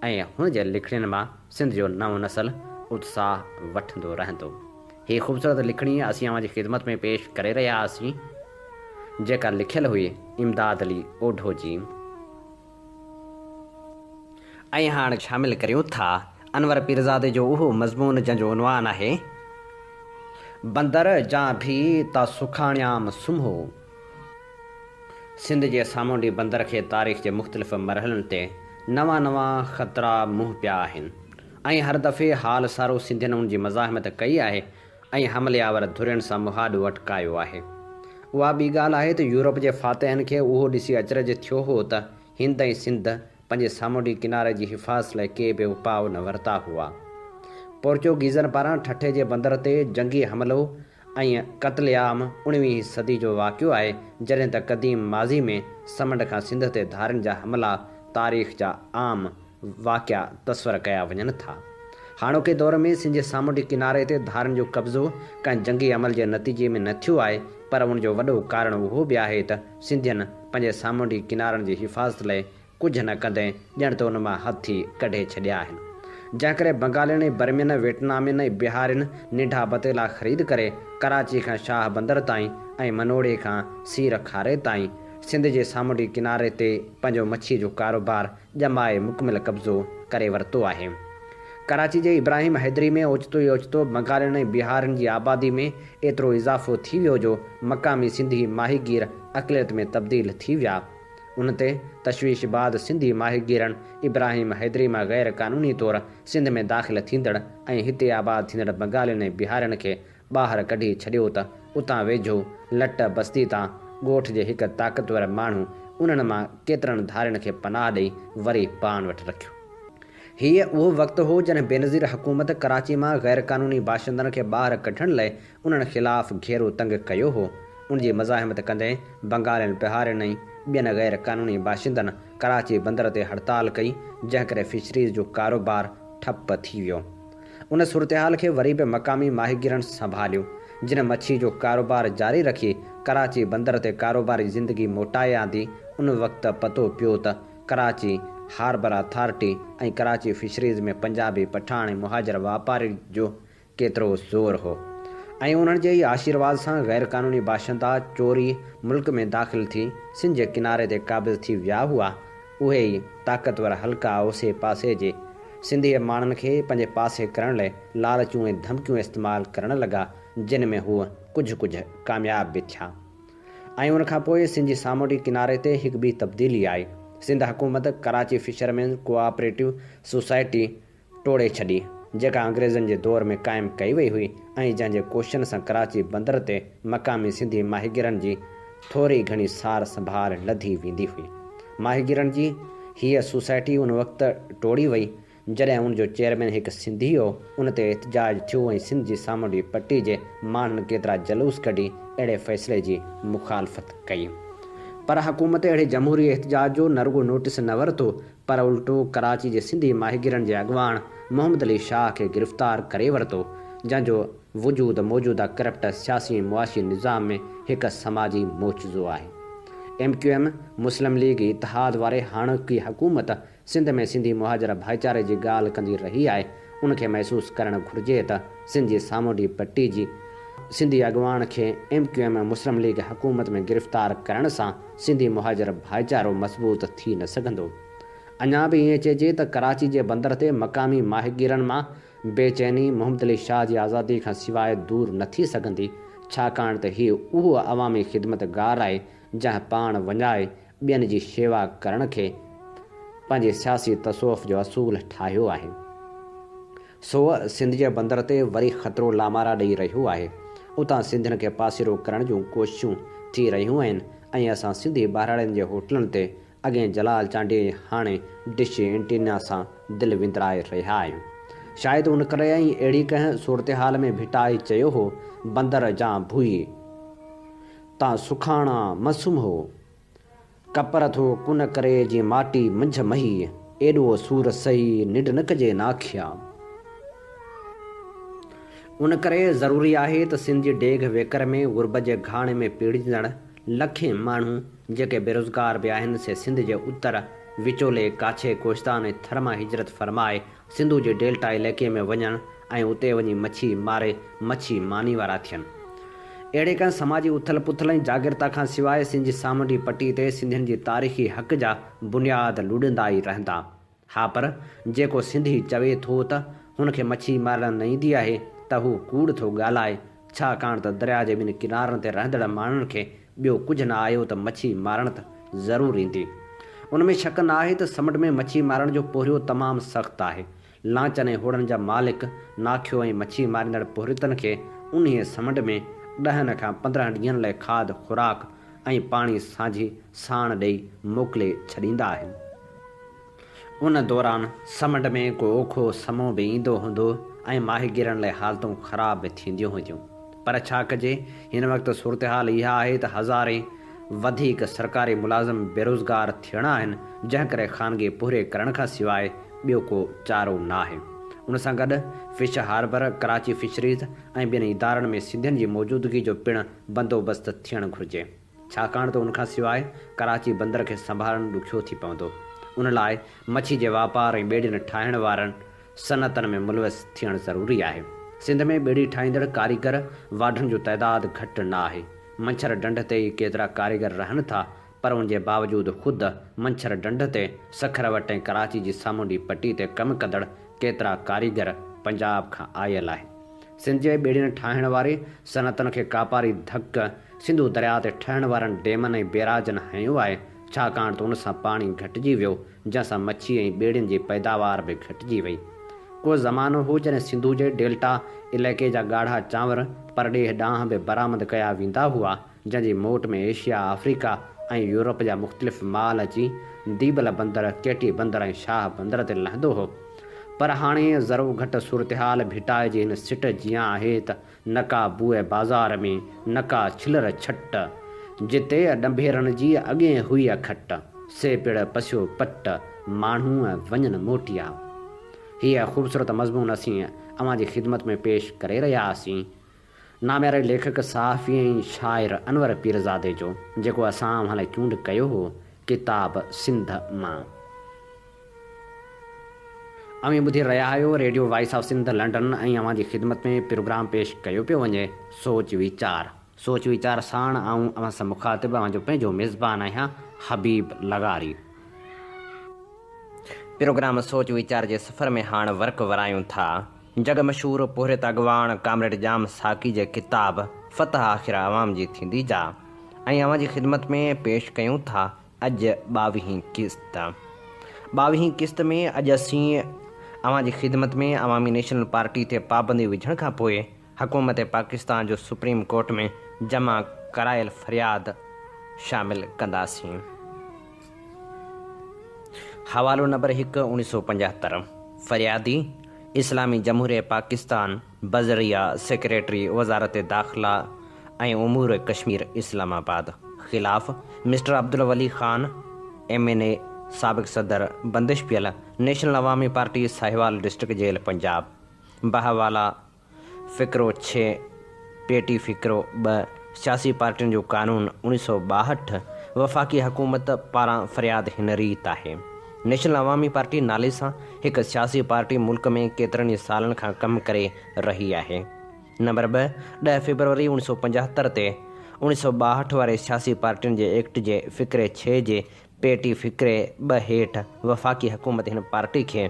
Speaker 2: ۽ هن جي لکڻين مان سنڌ جو نئون نسل اتساهه وٺندو رهندو. هي خوبصورت لکڻي اسين اوهان جي خدمت ۾ پيش ڪري رهيا هئاسين، جيڪا لکيل هئي امداد علي اوڍو جي. ۽ هاڻ شامل ڪريون ٿا انور پيرزادي جو اهو مضمون جنهن جو عنوان آهي. بندر جان ڀي تا سکاڻيام سمهو. سنڌ جي سامونڊي بندر کي تاريخ جي مختلف مرحلن تي نوان نوان خطرا منهن پيا آهن ۽ هر دفعي حال سارو سنڌين ان جي مزاحمت ڪئي آهي ۽ حملي آور ڌرين سان مهاڏو اٽڪايو آهي. اها ٻي ڳالهه آهي ته يورپ جي فاتحن کي اهو ڏسي اچرج ٿيو هو ته هند ۽ سنڌ پنهنجي سامونڊي ڪناري جي حفاظت لاء ڪي به اپاء نه ورتا هئا. پورچوگيزن پاران ٺٽي جي بندر تي جنگي حملو ۽ قتل عام اڻويهين صدي جو واقعو آهي، جڏهن ته قديم ماضي ۾ سمنڊ کان سنڌ تي ڌارين جا حملا تاريخ جا عام واقعا تصور ڪيا وڃن ٿا. هاڻوڪي دور ۾ سنڌ جي سامونڊي ڪناري تي ڌارين جو قبضو ڪنهن جنگي عمل جي نتيجي ۾ نه ٿيو آهي، پر ان جو وڏو ڪارڻ اهو به آهي ته سنڌين پنهنجي سامونڊي ڪنارن جي حفاظت لئه ڪجهه نه ڪندي ڄڻ ته ان مان هٿ ئي ڪڍي ڇڏيا آهن. جنهن ڪري بنگالين ۽ برمين، ويٽنامين ۽ بهارين ننڍا بتيلا خريد ڪري ڪراچي کان شاهه بندر تائين ۽ منوڙي کان سير کاري تائين سنڌ جي سامونڊي ڪناري تي پنهنجو مڇي جو ڪاروبار ڄمائي مڪمل قبضو ڪري ورتو آهي. ڪراچي جي ابراهيم حيدري ۾ اوچتو ئي اوچتو بنگالين ۽ بهارين جي آبادي ۾ ايترو اضافو ٿي ويو جو مقامي سنڌي ماهيگير اقليت ۾ تبديل ٿي ويا. ان تي تشويش بعد سنڌي ماهيگيرن ابراهيم حيدري مان غير قانوني طور سنڌ ۾ داخل ٿيندڙ ۽ هتي آباد ٿيندڙ بنگالين ۽ بهارين کي ٻاهر ڪڍي ڇڏيو ته اتان ويجهو لٽ بستي تان ڳوٺ جي هڪ طاقتور ماڻهو انهن مان ڪيترن ڌارين کي پناهه ڏئي وري پاڻ وٽ رکيو. هيء اهو وقت هو جڏهن بينظير حڪومت ڪراچي مان غير قانوني باشندن کي ٻاهر ڪڍڻ لئه انهن خلاف گهيرو تنگ ڪيو هو. ان جي مزاحمت ڪندي بنگالين، بهارين ۽ ٻين غير قانوني باشندن ڪراچي بندر تي هڙتال ڪئي، جنهن ڪري فشريز جو ڪاروبار ٺپ ٿي ويو. ان صورتحال کي وري به مقامي ماهيگيرن سنڀاليو، جن مڇي جو ڪاروبار جاري رکي ڪراچي بندر تي ڪاروباري زندگي موٽائي آندي. ان وقت پتو پيو ته Karachi harbour authority ۽ Karachi fisheries ۾ Punjabi, Pathan ۽ مهاجر واپارين جو ڪيترو زور هو ۽ انهن جي ئي آشيرواد سان غير قانوني باشندا چوري ملڪ ۾ داخل ٿي سنڌ جي ڪناري تي قابض ٿي ويا هئا. اهي ئي طاقتور حلقا اوسي پاسي جي سنڌي ماڻهن کي پنهنجي پاسي ڪرڻ لئه لالچون ۽ ڌمڪيون استعمال ڪرڻ لڳا، جن ۾ هو ڪجهه ڪجهه ڪامياب به ٿيا. ۽ ان کان پوء سنڌ جي سامونڊي ڪناري تي هڪ ٻي تبديلي آئي. سنڌ حڪومت ڪراچي فشرمينز ڪوآپريٽو سوسائٽي ٽوڙي ڇڏي، جيڪا انگريزن جي دور ۾ قائم ڪئي وئي هئي ۽ جنهن جي ڪوششن سان ڪراچي بندر تي مقامي سنڌي ماهيگيرن جي ٿوري گهڻي سار سنڀال لڌي ويندي هئي. ماهيگيرن جي هيء سوسائٽي ان وقت ٽوڙي وئي، جڏهن ان جو چيئرمين هڪ سنڌي هو، ان تي احتجاج ٿيو ۽ سنڌ جي سامونڊي پٽي جي ماڻهن ڪيترا جلوس ڪڍي اهڙي فيصلي جي مخالفت ڪئي. پر حڪومت اهڙي جمهوري احتجاج جو نه رڳو نوٽيس نه ورتو پر الٽو ڪراچي جي سنڌي ماهيگيرن جي اڳواڻ محمد علي شاهه کي گرفتار ڪري ورتو، جنهن جو وجود موجوده ڪرپٽ سياسي ۽ معاشي نظام ۾ هڪ سماجي معجزو آهي. ايم ڪيو ايم، مسلم ليگ اتحاد واري هاڻوڪي حڪومت سنڌ ۾ سنڌي مهاجر ڀائيچاري جي ڳالهه ڪندي رهي آهي، ان کي محسوس ڪرڻ گهرجي ته سنڌ جي سامونڊي پٽي جي سنڌي اڳواڻ کي ايم ڪيو ايم ۽ مسلم ليگ حڪومت ۾ گرفتار ڪرڻ سان سنڌي مهاجر ڀائيچارو مضبوط ٿي نه سگهندو. اڃا به ائين چئجي ته ڪراچي جي بندر تي مقامي ماهيگيرن مان بي چيني محمد علي شاهه جي آزادي کان سواء دور نه ٿي سگهندي، ڇاڪاڻ ته هي اهو عوامي خدمتگار آهي جنهن پاڻ وڃائي ٻين جي شيوا ڪرڻ کي پنهنجي سياسي تصوف جو اصول ٺاهيو آهي. سو سنڌ جي بندر تي وري خطرو لامارا ڏئي رهيو آهي. اتان سنڌين کي پاسيرو ڪرڻ جون ڪوششون ٿي رهيون آهن ۽ اسان سنڌي ٻهراڙين جي هوٽلن تي اڳئين جلال چانڊيي ۽ هاڻي ڊش اينٽينا سان دل وندرائي رهيا آهيون. شايد ان ڪري ۽ اهڙي ڪنهن صورتحال ۾ ڀٽائي چيو هو، بندر جان ڀوئي تان سکاڻا م سمهو. ڪپر ٿو ڪن ڪري جيئن ماٽي منجهه مهي، ايڏو سور سهي ننڊ نه ڪجي ناکيا. ان ڪري ضروري آهي ته سنڌ جي ڊيگهه ويڪر ۾ غربت جي گهاڻي ۾ پيڙجندڙ لکين ماڻهو جيڪي بيروزگار به آهن سي سنڌ جي اتر، وچولي، ڪاڇي، ڪوهستان ۽ ٿر مان هجرت فرمائي سنڌو جي ڊيلٽا علائقي ۾ وڃن ۽ اتي وڃي مڇي ماري مڇي ماني وارا ٿين. اهڙي ڪنهن سماجي اٿل پٿل ۽ جاڳرتا کان سواء سنڌ جي سامونڊي پٽي تي سنڌين جي تاريخي حق جا بنياد لڏندا ئي رهندا. ها پر جيڪو سنڌي چوي ٿو ته هن کي مڇي مارڻ نه ايندي آهي ته هو ڪوڙ ٿو ڳالهائي ڇاڪاڻ ته درياء جي ٻن ڪنارن تي رهندڙ ماڻهن کي ٻيو ڪجهه نه آيو ته مڇي مارڻ ته ضرور ايندي. ان ۾ شڪ نه آهي ته سمنڊ ۾ مڇي مارڻ جو پورهيو تمام سخت آهي. لانچن ۽ هوڙن جا مالڪ ناکيو ۽ مڇي ماريندڙ پورهيتن کي انهيء سمنڊ ۾ ڏهن کان 15 ڏينهن لاء کاڌ خوراڪ ۽ پاڻي سانجهي ساڻ ڏئي موڪلي ڇڏيندا آهن. ان دوران سمنڊ ۾ ڪو اوکو سمو به ايندو هوندو ۽ ماهيگيرن لاء حالتون خراب به ٿينديون هونديون. پر ڇا ڪجي، هن وقت صورتحال اها آهي ته هزارين وڌيڪ سرڪاري ملازم بيروزگار ٿيڻا آهن، جنهن ڪري خانگي پورهيي ڪرڻ کان سواء ٻيو ڪو چارو ناهي. ان سان گڏ فش هاربر، ڪراچي فشريز ۽ ٻين ادارن ۾ سنڌين جي موجودگي جو پڻ بندوبست ٿيڻ گهرجي. ڇاڪاڻ ته ان کان سواء ڪراچي بندر کي سنڀالڻ ڏکيو ٿي پوندو. ان لاء مڇي جي واپار ۽ ٻيڙين ٺاهڻ وارن صنعتن ۾ ملوث ٿيڻ ضروري آهي. سنڌ ۾ ٻيڙي ٺاهيندڙ ڪاريگر واڍن جو تعداد گهٽ نه آهي. منڇر ڍنڍ تي ئي ڪيترا ڪاريگر رهن ٿا پر ان جي باوجود خود منڇر ڍنڍ تي سکر وٽ ۽ ڪراچي جي سامونڊي پٽي تي ڪم ڪندڙ ڪيترا ڪاريگر پنجاب کان آيل آهن. سنڌ جي ٻيڙين ٺاهڻ واري صنعتن کي ڪاپاري ڌڪ سنڌو درياء تي ٺهڻ وارن ڊيمن ۽ بيراجن هنيو آهي، ڇاڪاڻ ته ان سان پاڻي گهٽجي ويو، جنهن سان مڇي ۽ ٻيڙين جي پيداوار به گهٽجي وئي. ڪو زمانو هو جڏهن سنڌو جي ڊيلٽا علائقي جا ڳاڙها چانور پرڏيهه ڏانهن به برآمد ڪيا ويندا هئا، جنهن جي موٽ ۾ ايشيا، آفريڪا ۽ يورپ جا مختلف مال اچي ديبل بندر، ڪيٽي بندر ۽ شاهه بندر تي لهندو هو. پر هاڻي ذرو گهٽ صورتحال ڀٽائي جي هن سٽ جيان آهي ته نه ڪا بوء بازار ۾، نه ڪا ڇلر ڇٽ. جتي ڏنڀيرن جي اڳئين هئي کٽ، سي پڙ پسيو پٽ، ماڻهوء وڃن موٽيا. هيء خوبصورت مضمون اسين اوهان جي خدمت ۾ پيش ڪري رهيا هئاسين. نامياري ليکڪ، صحافي ۽ شاعر انور پيرزادي جو، جيڪو اسان اوهان لاء چونڊ ڪيو هو، ڪتاب سنڌ مان. اوهين ٻڌي رهيا آهيو radio voice of Sindh London ۽ اوهان جي خدمت ۾ پروگرام پيش ڪيو پيو وڃي سوچ ويچار. سوچ ويچار ساڻ آئون اوهان سان مخاطب اوهان جو پنهنجو ميزبان آهيان حبيب لغاري. پروگرام سوچ ويچار جي سفر ۾ هاڻ ورق ورايون ٿا. جڳ مشهور پورهيت اڳواڻ ڪامريڊ ڄام ساقي جي ڪتاب فتح آخر عوام جي ٿيندي جا ۽ اوهان جي خدمت ۾ پيش ڪيون ٿا اڄ ٻاويهين قسط. ٻاويهين قسط ۾ اڄ اسين اوهان جي خدمت ۾ عوامي نيشنل پارٽي تي پابندي وجهڻ کان پوء حڪومت پاڪستان جو سپريم ڪورٽ ۾ جمع ڪرايل فرياد شامل ڪنداسين. حوالو نمبر هڪ، 1975، فريادي، اسلامي جمهوريه پاڪستان، بذريعه سيڪريٽري وزارت داخله ۽ امور ڪشمير اسلام آباد، خلاف mister Abdul Wali Khan, M N A, سابق صدر، بندش پيل، national Awami party Sahiwal district jail Punjab, بحوالا، فقرو ڇهه، پيٽي فقرو ٻه، سياسي پارٽين جو قانون 1962، وفاقي حڪومت پاران فرياد هن ريت آهي. نيشنل عوامي پارٽي نالي سان هڪ سياسي پارٽي ملڪ ۾ ڪيترن ئي سالن کان ڪم ڪري رهي آهي. نمبر ٻه، ڏهه فيبروري 1975 تي 1962 واري سياسي پارٽين جي ايڪٽ جي فقري ڇهه جي پيٽي فقري ٻه هيٺ وفاقي حڪومت هن پارٽي کي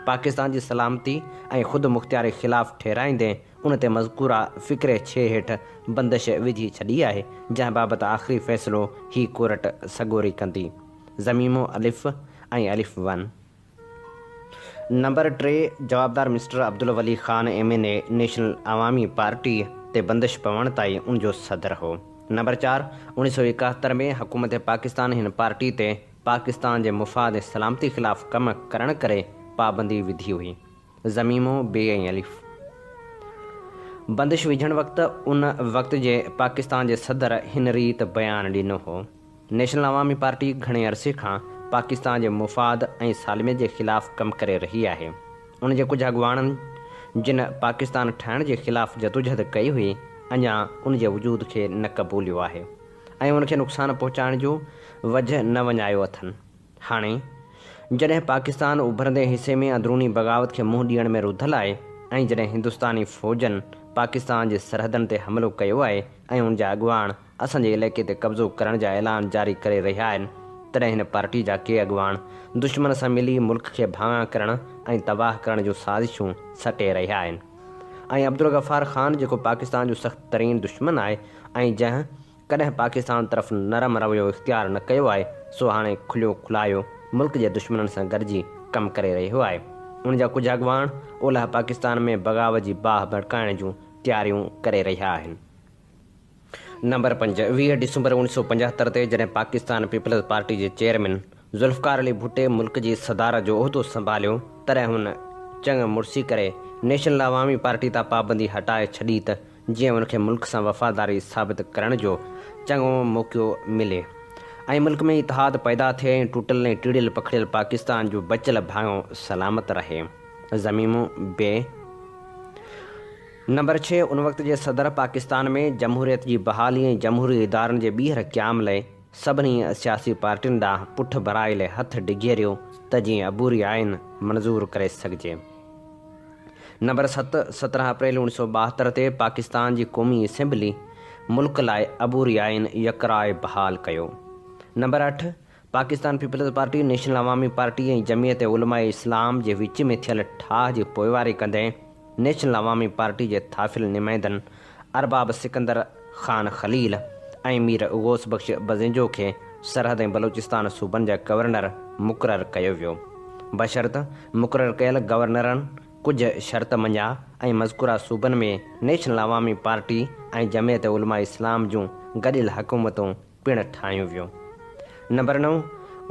Speaker 2: پاڪستان جي سلامتي ۽ خود مختياري خلاف ٺهرائيندي ان تي مذڪوره فقري ڇهه هيٺ بندش وجهي ڇڏي آهي جنهن بابت آخري فيصلو هي ڪورٽ سڳوري ڪندي. ضميمو الف ۽ الف ون. نمبر ٽي، جوابدار mister Abdul Wali Khan M N A national Awami party تي بندش پوڻ تائين ان جو صدر هو. نمبر چار، 1971 ۾ حڪومت پاڪستان هن پارٽي تي پاڪستان جي مفاد ۽ سلامتي خلاف ڪم ڪرڻ ڪري پابندي وڌي هئي. ضميمو بي ۽ الف. بندش وجهڻ وقت ان وقت جي پاڪستان جي صدر هن ريت بيان ڏنو هو. نيشنل عوامي پارٽي گهڻي عرصي کان پاڪستان جي مفاد ۽ سالميت جي خلاف ڪم ڪري رهي آهي. ان جي ڪجهه اڳواڻن جن پاڪستان ٺاهڻ جي خلاف جدوجهد ڪئي هئي، اڃا ان جي وجود کي نه قبوليو آهي ۽ ان کي نقصان پهچائڻ جو وجهه نه وڃايو اٿن. هاڻي جڏهن پاڪستان اڀرندي حصي ۾ اندروني بغاوت کي منهن ڏيڻ ۾ رڌل آهي ۽ جڏهن هندستاني فوجن پاڪستان جي سرحدن تي حملو ڪيو آهي ۽ ان جا اڳواڻ اسان جي علائقي تي قبضو ڪرڻ جا اعلان جاري ڪري رهيا آهن، تڏهن هن پارٽي جا ڪي اڳواڻ دشمن سان ملي ملڪ کي ڀاڱا ڪرڻ ۽ تباهه ڪرڻ جون سازشون سٽي رهيا آهن ۽ عبدالغفار خان جيڪو پاڪستان جو سخت ترين دشمن آهي ۽ جنهن ڪڏهن پاڪستان طرف نرم رويو اختيار نه ڪيو آهي سو هاڻي کليو کلايو ملڪ جي دشمنن سان گڏجي ڪم ڪري رهيو آهي. ان جا ڪجهه اڳواڻ اولهه پاڪستان ۾ بغاوت جي باهه ڀڙڪائڻ جون تياريون ڪري رهيا آهن. نمبر پنج، 20 ڊسمبر 1975 تي جڏهن پاڪستان پيپلز پارٽي جي چيئرمين ذوالفقار علي ڀٽي ملڪ جي صدارت جو عهدو سنڀاليو تڏهن هن چڱ مڙسي ڪري نيشنل عوامي پارٽي تان پابندي هٽائي ڇڏي ته جيئن ان کي ملڪ سان وفاداري ثابت ڪرڻ جو چڱو موقعو ملي ۽ ملڪ ۾ اتحاد پيدا ٿئي ۽ ٽٽل ۽ ٽڙيل پکڙيل پاڪستان جو بچيل ڀاڱو سلامت رهي. ضميمو بي. نمبر ڇهه، ان وقت جي صدر پاڪستان ۾ جمهوريت جي بحالي ۽ جمهوري ادارن جي ٻيهر قيام لئه سڀني سياسي پارٽين ڏانهن پٺ ڀرائي لئه هٿ ڊگهيريو ته جيئن عبوري آئين منظور ڪري سگهجي. نمبر ست، 17 اپريل 1972 تي پاڪستان جي قومي اسيمبلي ملڪ لاء عبوري آئين يڪراء بحال ڪيو. نمبر اٺ، Pakistan peoples party, national Awami party ۽ Jamiat Ulema Islam جي وچ ۾ ٿيل ٺاهه جي پوئواري ڪندي نيشنل عوامي پارٽي جي ٿاڦيل نمائندن ارباب سڪندر خان خليل ۽ مير غوث بخش بزنجو کي سرحد ۽ بلوچستان صوبن جا گورنر مقرر ڪيو ويو. بشرط مقرر ڪيل گورنرن ڪجهه شرط مڃيا ۽ مذڪوره صوبن ۾ نيشنل عوامي پارٽي ۽ جمعيت علماء اسلام جون گڏيل حڪومتون پڻ ٺاهيون ويون. نمبر نو،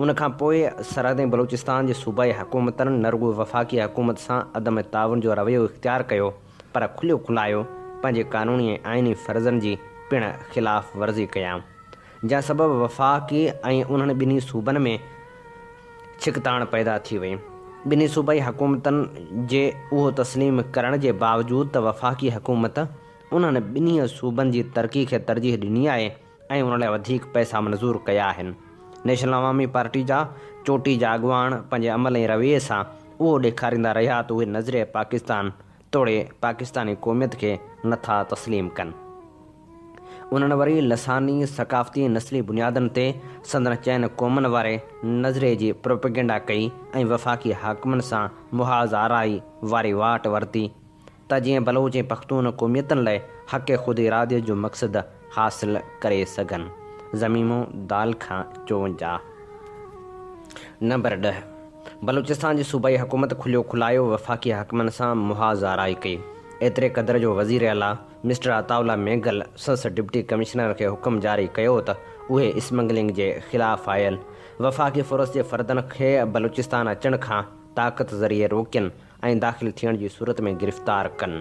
Speaker 2: ان کان پوء سرحد ۽ بلوچستان جي صوبائي حڪومتن نه رڳو وفاقي حڪومت سان عدم تعاون جو رويو اختيار ڪيو پر کليو کلايو پنهنجي قانوني ۽ آئيني فرضن جي پڻ خلاف ورزي ڪيائون جنهن سبب وفاقي ۽ انهن ٻنهي صوبن ۾ ڇڪتاڻ پيدا ٿي وئي. ٻنهي صوبائي حڪومتن جي اهو تسليم ڪرڻ جي باوجود ته وفاقي حڪومت انهن ٻنهي صوبن جي ترقي کي ترجيح ڏني آهي ۽ ان لاء وڌيڪ پئسا منظور ڪيا آهن. نيشنل عوامي پارٽي جا چوٽي جا اڳواڻ پنهنجي عمل ۽ رويي سان اهو ڏيکاريندا رهيا ته اهي نظريه پاڪستان توڙي پاڪستاني قوميت کي نه ٿا تسليم ڪن. انهن وري لساني، ثقافتي ۽ نسلي بنيادن تي سندن چئن قومن واري نظريي جي پروپيگنڊا ڪئي ۽ وفاقي حاڪمن سان محاذ آرائي واري واٽ ورتي ته جيئن بلوچ ۽ پختون قوميتن لاء حق خود اراديت جو مقصد حاصل ڪري سگهن. ضميمو دال کان 54. نمبر 10، بلوچستان جي صوبائي حڪومت کليو کلايو وفاقي حاڪمن سان محاذ آرائي ڪئي. ايتري قدر جو وزير اعليٰ مسٽر عطاء الله مينگل سنس ڊپٽي ڪمشنر کي حڪم جاري ڪيو ته اهي اسمگلنگ جي خلاف آيل وفاقي فورس جي فردن کي بلوچستان اچڻ کان طاقت ذريعي روڪين ۽ داخل ٿيڻ جي صورت ۾ گرفتار ڪن.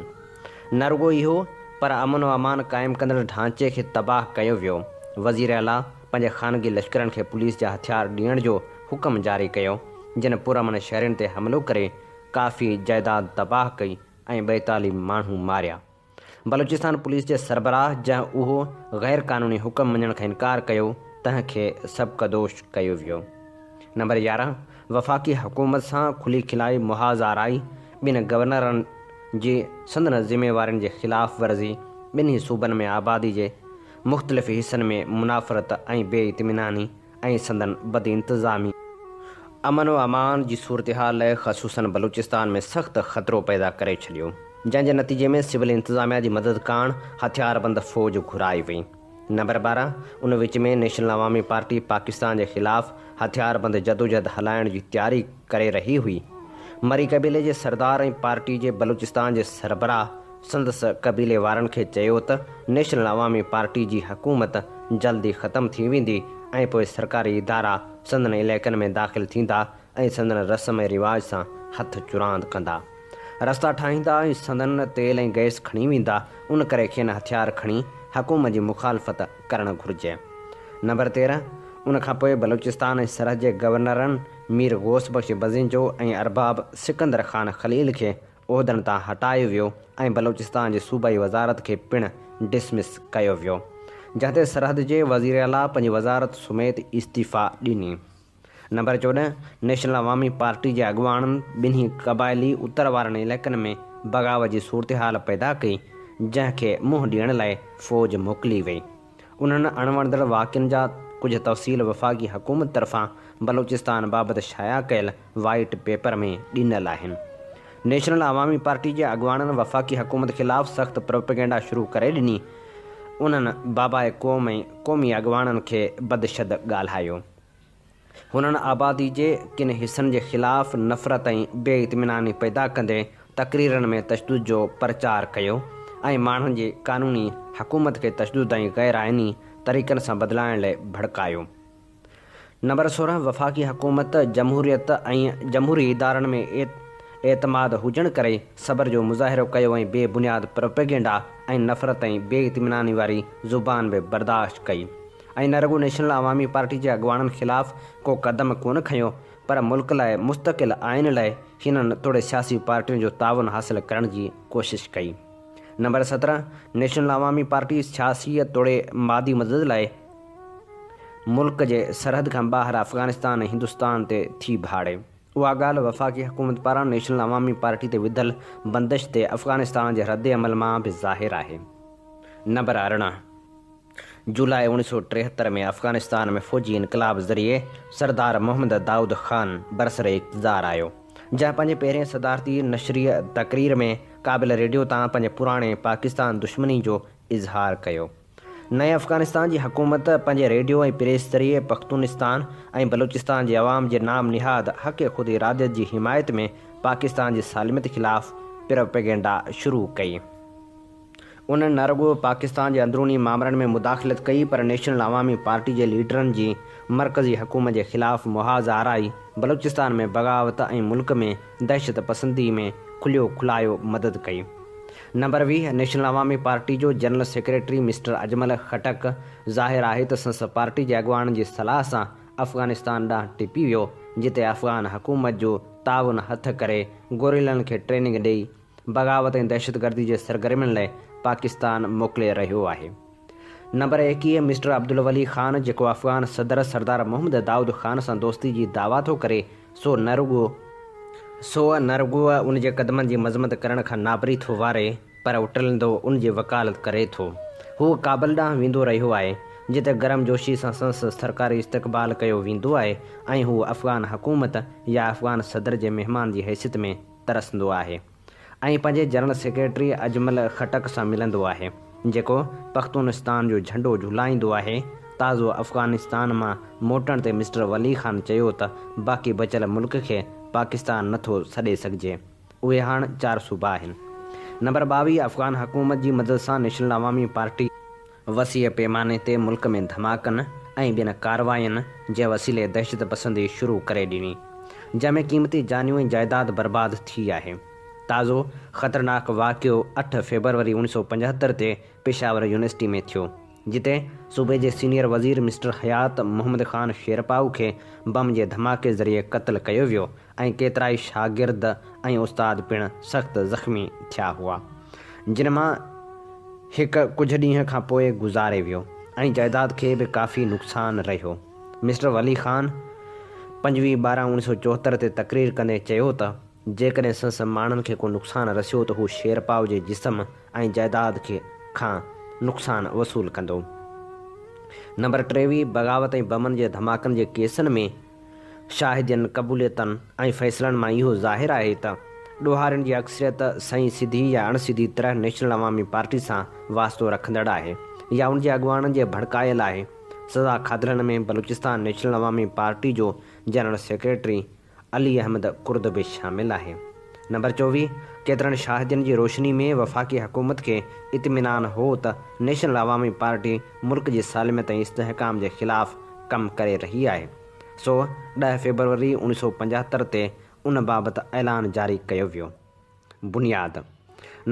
Speaker 2: نه رڳو اهو پر امن و امان قائم ڪندڙ ڍانچي کي تباهه ڪيو ويو. وزير اعليٰ پنهنجي خانگي لشڪرن کي پوليس جا هٿيار ڏيڻ جو حڪم جاري ڪيو جن پرامن شهرين تي حملو ڪري ڪافي جائيداد تباهه ڪئي ۽ 42 ماڻهو ماريا. بلوچستان پوليس جي سربراهه جنهن اهو غير قانوني حڪم مڃڻ کان انڪار ڪيو، تنهن کي سبڪدوش ڪيو ويو. نمبر 11، وفاقي حڪومت سان کلي کلائي محاذ آرائي، ٻن گورنرن جي سندن ذميوارين جي خلاف ورزي، ٻنهي صوبن ۾ آبادي جي مختلف حصن ۾ منافرت ۽ بي اطميناني ۽ سندن بدانتظامي، امن و امان جي صورتحال لاء خصوصاً بلوچستان ۾ سخت خطرو پيدا ڪري ڇڏيو، جنهن جي نتيجي ۾ سول انتظاميا جي مدد ڪاڻ هٿياربند فوج گهرائي وئي. نمبر 12، ان وچ ۾ نيشنل عوامي پارٽي پاڪستان جي خلاف هٿياربند جدوجهد هلائڻ جي تياري ڪري رهي هئي. مري قبيلي جي سردار ۽ پارٽي جي بلوچستان جي سربراهه سندس قبيلي وارن کي چيو ته نيشنل عوامي پارٽي جي حڪومت جلد ئي ختم ٿي ويندي ۽ پوء سرڪاري ادارا سندن علائقن ۾ داخل ٿيندا ۽ سندن رسم ۽ رواج سان هٿ چراند ڪندا. رستا ٺاهيندا ۽ سندن تيل ۽ گئس کڻي ويندا، ان ڪري کين هٿيار کڻي حڪومت جي مخالفت ڪرڻ گهرجي. نمبر 13، ان کان پوء بلوچستان ۽ سرحد جي گورنرن مير غوث بخش بزنجو ۽ ارباب سڪندر خان خليل کي عهدن تان هٽايو ويو ۽ بلوچستان جي صوبائي وزارت کي پڻ ڊسمس ڪيو ويو، جنهن تي سرحد جي وزيراعليٰ پنهنجي وزارت سميت استعيفيٰ ڏني. نمبر 14، نيشنل عوامي پارٽي جي اڳواڻن ٻنهي قبائلي اتر وارن علائقن ۾ بغاوت جي صورتحال پيدا ڪئي، جنهن کي منهن ڏيڻ لاء فوج موڪلي وئي. انهن اڻوڻندڙ واقعن جا ڪجهه تفصيل وفاقي حڪومت طرفان بلوچستان بابت شايع ڪيل وائيٽ پيپر ۾ ڏنل آهن. نيشنل عوامي پارٽي جي اڳواڻن وفاقي حڪومت خلاف سخت پروپيگنڊا شروع ڪري ڏني. انهن باباء قوم ۽ قومي اڳواڻن کي بدشد ڳالهايو. هنن آبادي جي ڪن حصن جي خلاف نفرت ۽ بي اطميناني پيدا ڪندي تقريرن ۾ تشدد جو پرچار ڪيو ۽ ماڻهن جي قانوني حڪومت کي تشدد ۽ غير آئيني طريقن سان بدلائڻ لئه ڀڙڪايو. نمبر 16 وفاقي حڪومت جمهوريت ۽ جمهوري ادارن ۾ اعتماد هجڻ ڪري صبر جو مظاهرو ڪيو ۽ بي بنياد پروپيگنڊا ۽ نفرت ۽ بي اطميناني واري زبان به برداشت ڪئي. ۽ نه رڳو نيشنل عوامي پارٽي جي اڳواڻن خلاف ڪو قدم ڪونه کنيو پر ملڪ لاء مستقل آئين لاء هنن توڙي سياسي پارٽين جو تعاون حاصل ڪرڻ جي ڪوشش ڪئي. نمبر 17 نيشنل عوامي پارٽي سياسي توڙي مادي مدد لاء ملڪ جي سرحد کان ٻاهر افغانستان ۽ هندستان تي ٿي ڀاڙي. اها ڳالهه وفاقي حڪومت پاران نيشنل عوامي پارٽي تي وڌل بندش تي افغانستان جي ردعمل مان به ظاهر آهي. نمبر 18. جولاء 1973 ۾ افغانستان ۾ فوجي انقلاب ذريعي سردار محمد دائود خان برسر اقتدار آيو، جنهن پنهنجي پهرين صدارتي نشريه تقرير ۾ ڪابل ريڊيو تان پنهنجي پراڻي پاڪستان دشمني جو اظهار ڪيو. نئين افغانستان جي حڪومت پنهنجي ريڊيو ۽ پريس ذريعي پختونستان ۽ بلوچستان جي عوام جي نام نهاد حق خود اراديت جي حمايت ۾ پاڪستان جي سالميت خلاف پروپيگنڊا شروع ڪئي. انهن نه رڳو پاڪستان جي اندروني مامرن ۾ مداخلت ڪئي پر نيشنل عوامي پارٽي جي ليڊرن جي مرڪزي حڪومت جي خلاف محاذ آرائي بلوچستان ۾ بغاوت ۽ ملڪ ۾ دهشت پسندي ۾ کليو کلايو مدد ڪئي. نمبر 20 نيشنل عوامي پارٽي جو general secretary mister Ajmal Khattak ظاهر آهي ته سنس پارٽي جي اڳواڻن جي صلاح سان افغانستان ڏانهن ٽپي ويو جتي افغان حڪومت جو تعاون هٿ ڪري گوريلن کي ٽريننگ ڏئي بغاوت ۽ دهشتگردي جي سرگرمين لاء پاڪستان موڪلي رهيو آهي. نمبر 21 مسٽر عبدالولي خان جيڪو افغان صدر سردار محمد دائود خان سان دوستي جي دعويٰ ٿو ڪري سو نه رڳو سو نه رڳو ان جي قدمن جي مذمت ڪرڻ کان نابري ٿو واري پر اٽلندو ان جي وڪالت ڪري ٿو. هو ڪابل ڏانهن ويندو رهيو آهي، جتي گرمجوشي سان سندس سرڪاري استقبال ڪيو ويندو آهي ۽ هو افغان حڪومت يا افغان صدر جي مهمان جي حيثيت ۾ ترسندو آهي ۽ پنهنجي جنرل سيڪريٽري اجمل خٽڪ سان ملندو آهي، جيڪو پختونستان جو جهنڊو جهولائيندو آهي. تازو افغانستان مان موٽڻ تي مسٽر ولي خان چيو ته باقي بچيل ملڪ کي پاڪستان نه ٿو سڏي سگهجي. اهي هاڻ چار صوبا آهن. نمبر 22 افغان حڪومت جي مدد سان نيشنل عوامي پارٽي، وسيع پيماني تي ملڪ ۾ ڌماڪن ۽ ٻين ڪاررواين جي وسيلي دهشت پسندي شروع ڪري ڏني، جنهن ۾ قيمتي جانيون ۽ جائيداد برباد ٿي آهي. تازو خطرناڪ واقعو اٺ فيبروري 1975 تي پشاور يونيورسٽي ۾ ٿيو، جتي صوبي جي سينيئر وزير مسٽر حيات محمد خان شيرپائو کي بم جي ڌماڪي ذريعي قتل ڪيو ويو ۽ ڪيترائي شاگرد ۽ استاد پڻ سخت زخمي ٿيا هئا، جن مان هڪ ڪجهه ڏينهن کان پوء گذاري ويو ۽ جائيداد کي به ڪافي نقصان رهيو. مسٽر ولي خان 25 ٻارهن 1974 تي تقرير ڪندي چيو ته جيڪڏهن سندس ماڻهن کي ڪو نقصان رسيو ته هو شيرپائو جي جسم ۽ جائيداد کي کان نقصان وصول ڪندو. نمبر 23 بغاوت ۽ بمن جي ڌماڪن جي ڪيسن ۾ شاهدين، قبوليتن ۽ فيصلن مان اهو ظاهر آهي ته ڏوهارين جي اڪثريت سئين سڌي يا اڻ سڌي طرح نيشنل عوامي پارٽي سان واسطو رکندڙ آهي يا ان جي اڳواڻن جي ڀڙڪايل آهي. سزا کاڌلن ۾ بلوچستان نيشنل عوامي پارٽي جو جنرل سيڪريٽري علي احمد ڪرد به شامل آهي. نمبر 24، ڪيترن شاهدين جي روشني ۾ وفاقي حڪومت کي اطمينان هو ته نيشنل عوامي پارٽي ملڪ جي سالميت ۽ استحڪام جي خلاف ڪم ڪري رهي آهي. سو ڏهه فيبروري 1975 تي ان بابت اعلان جاري ڪيو ويو. بنياد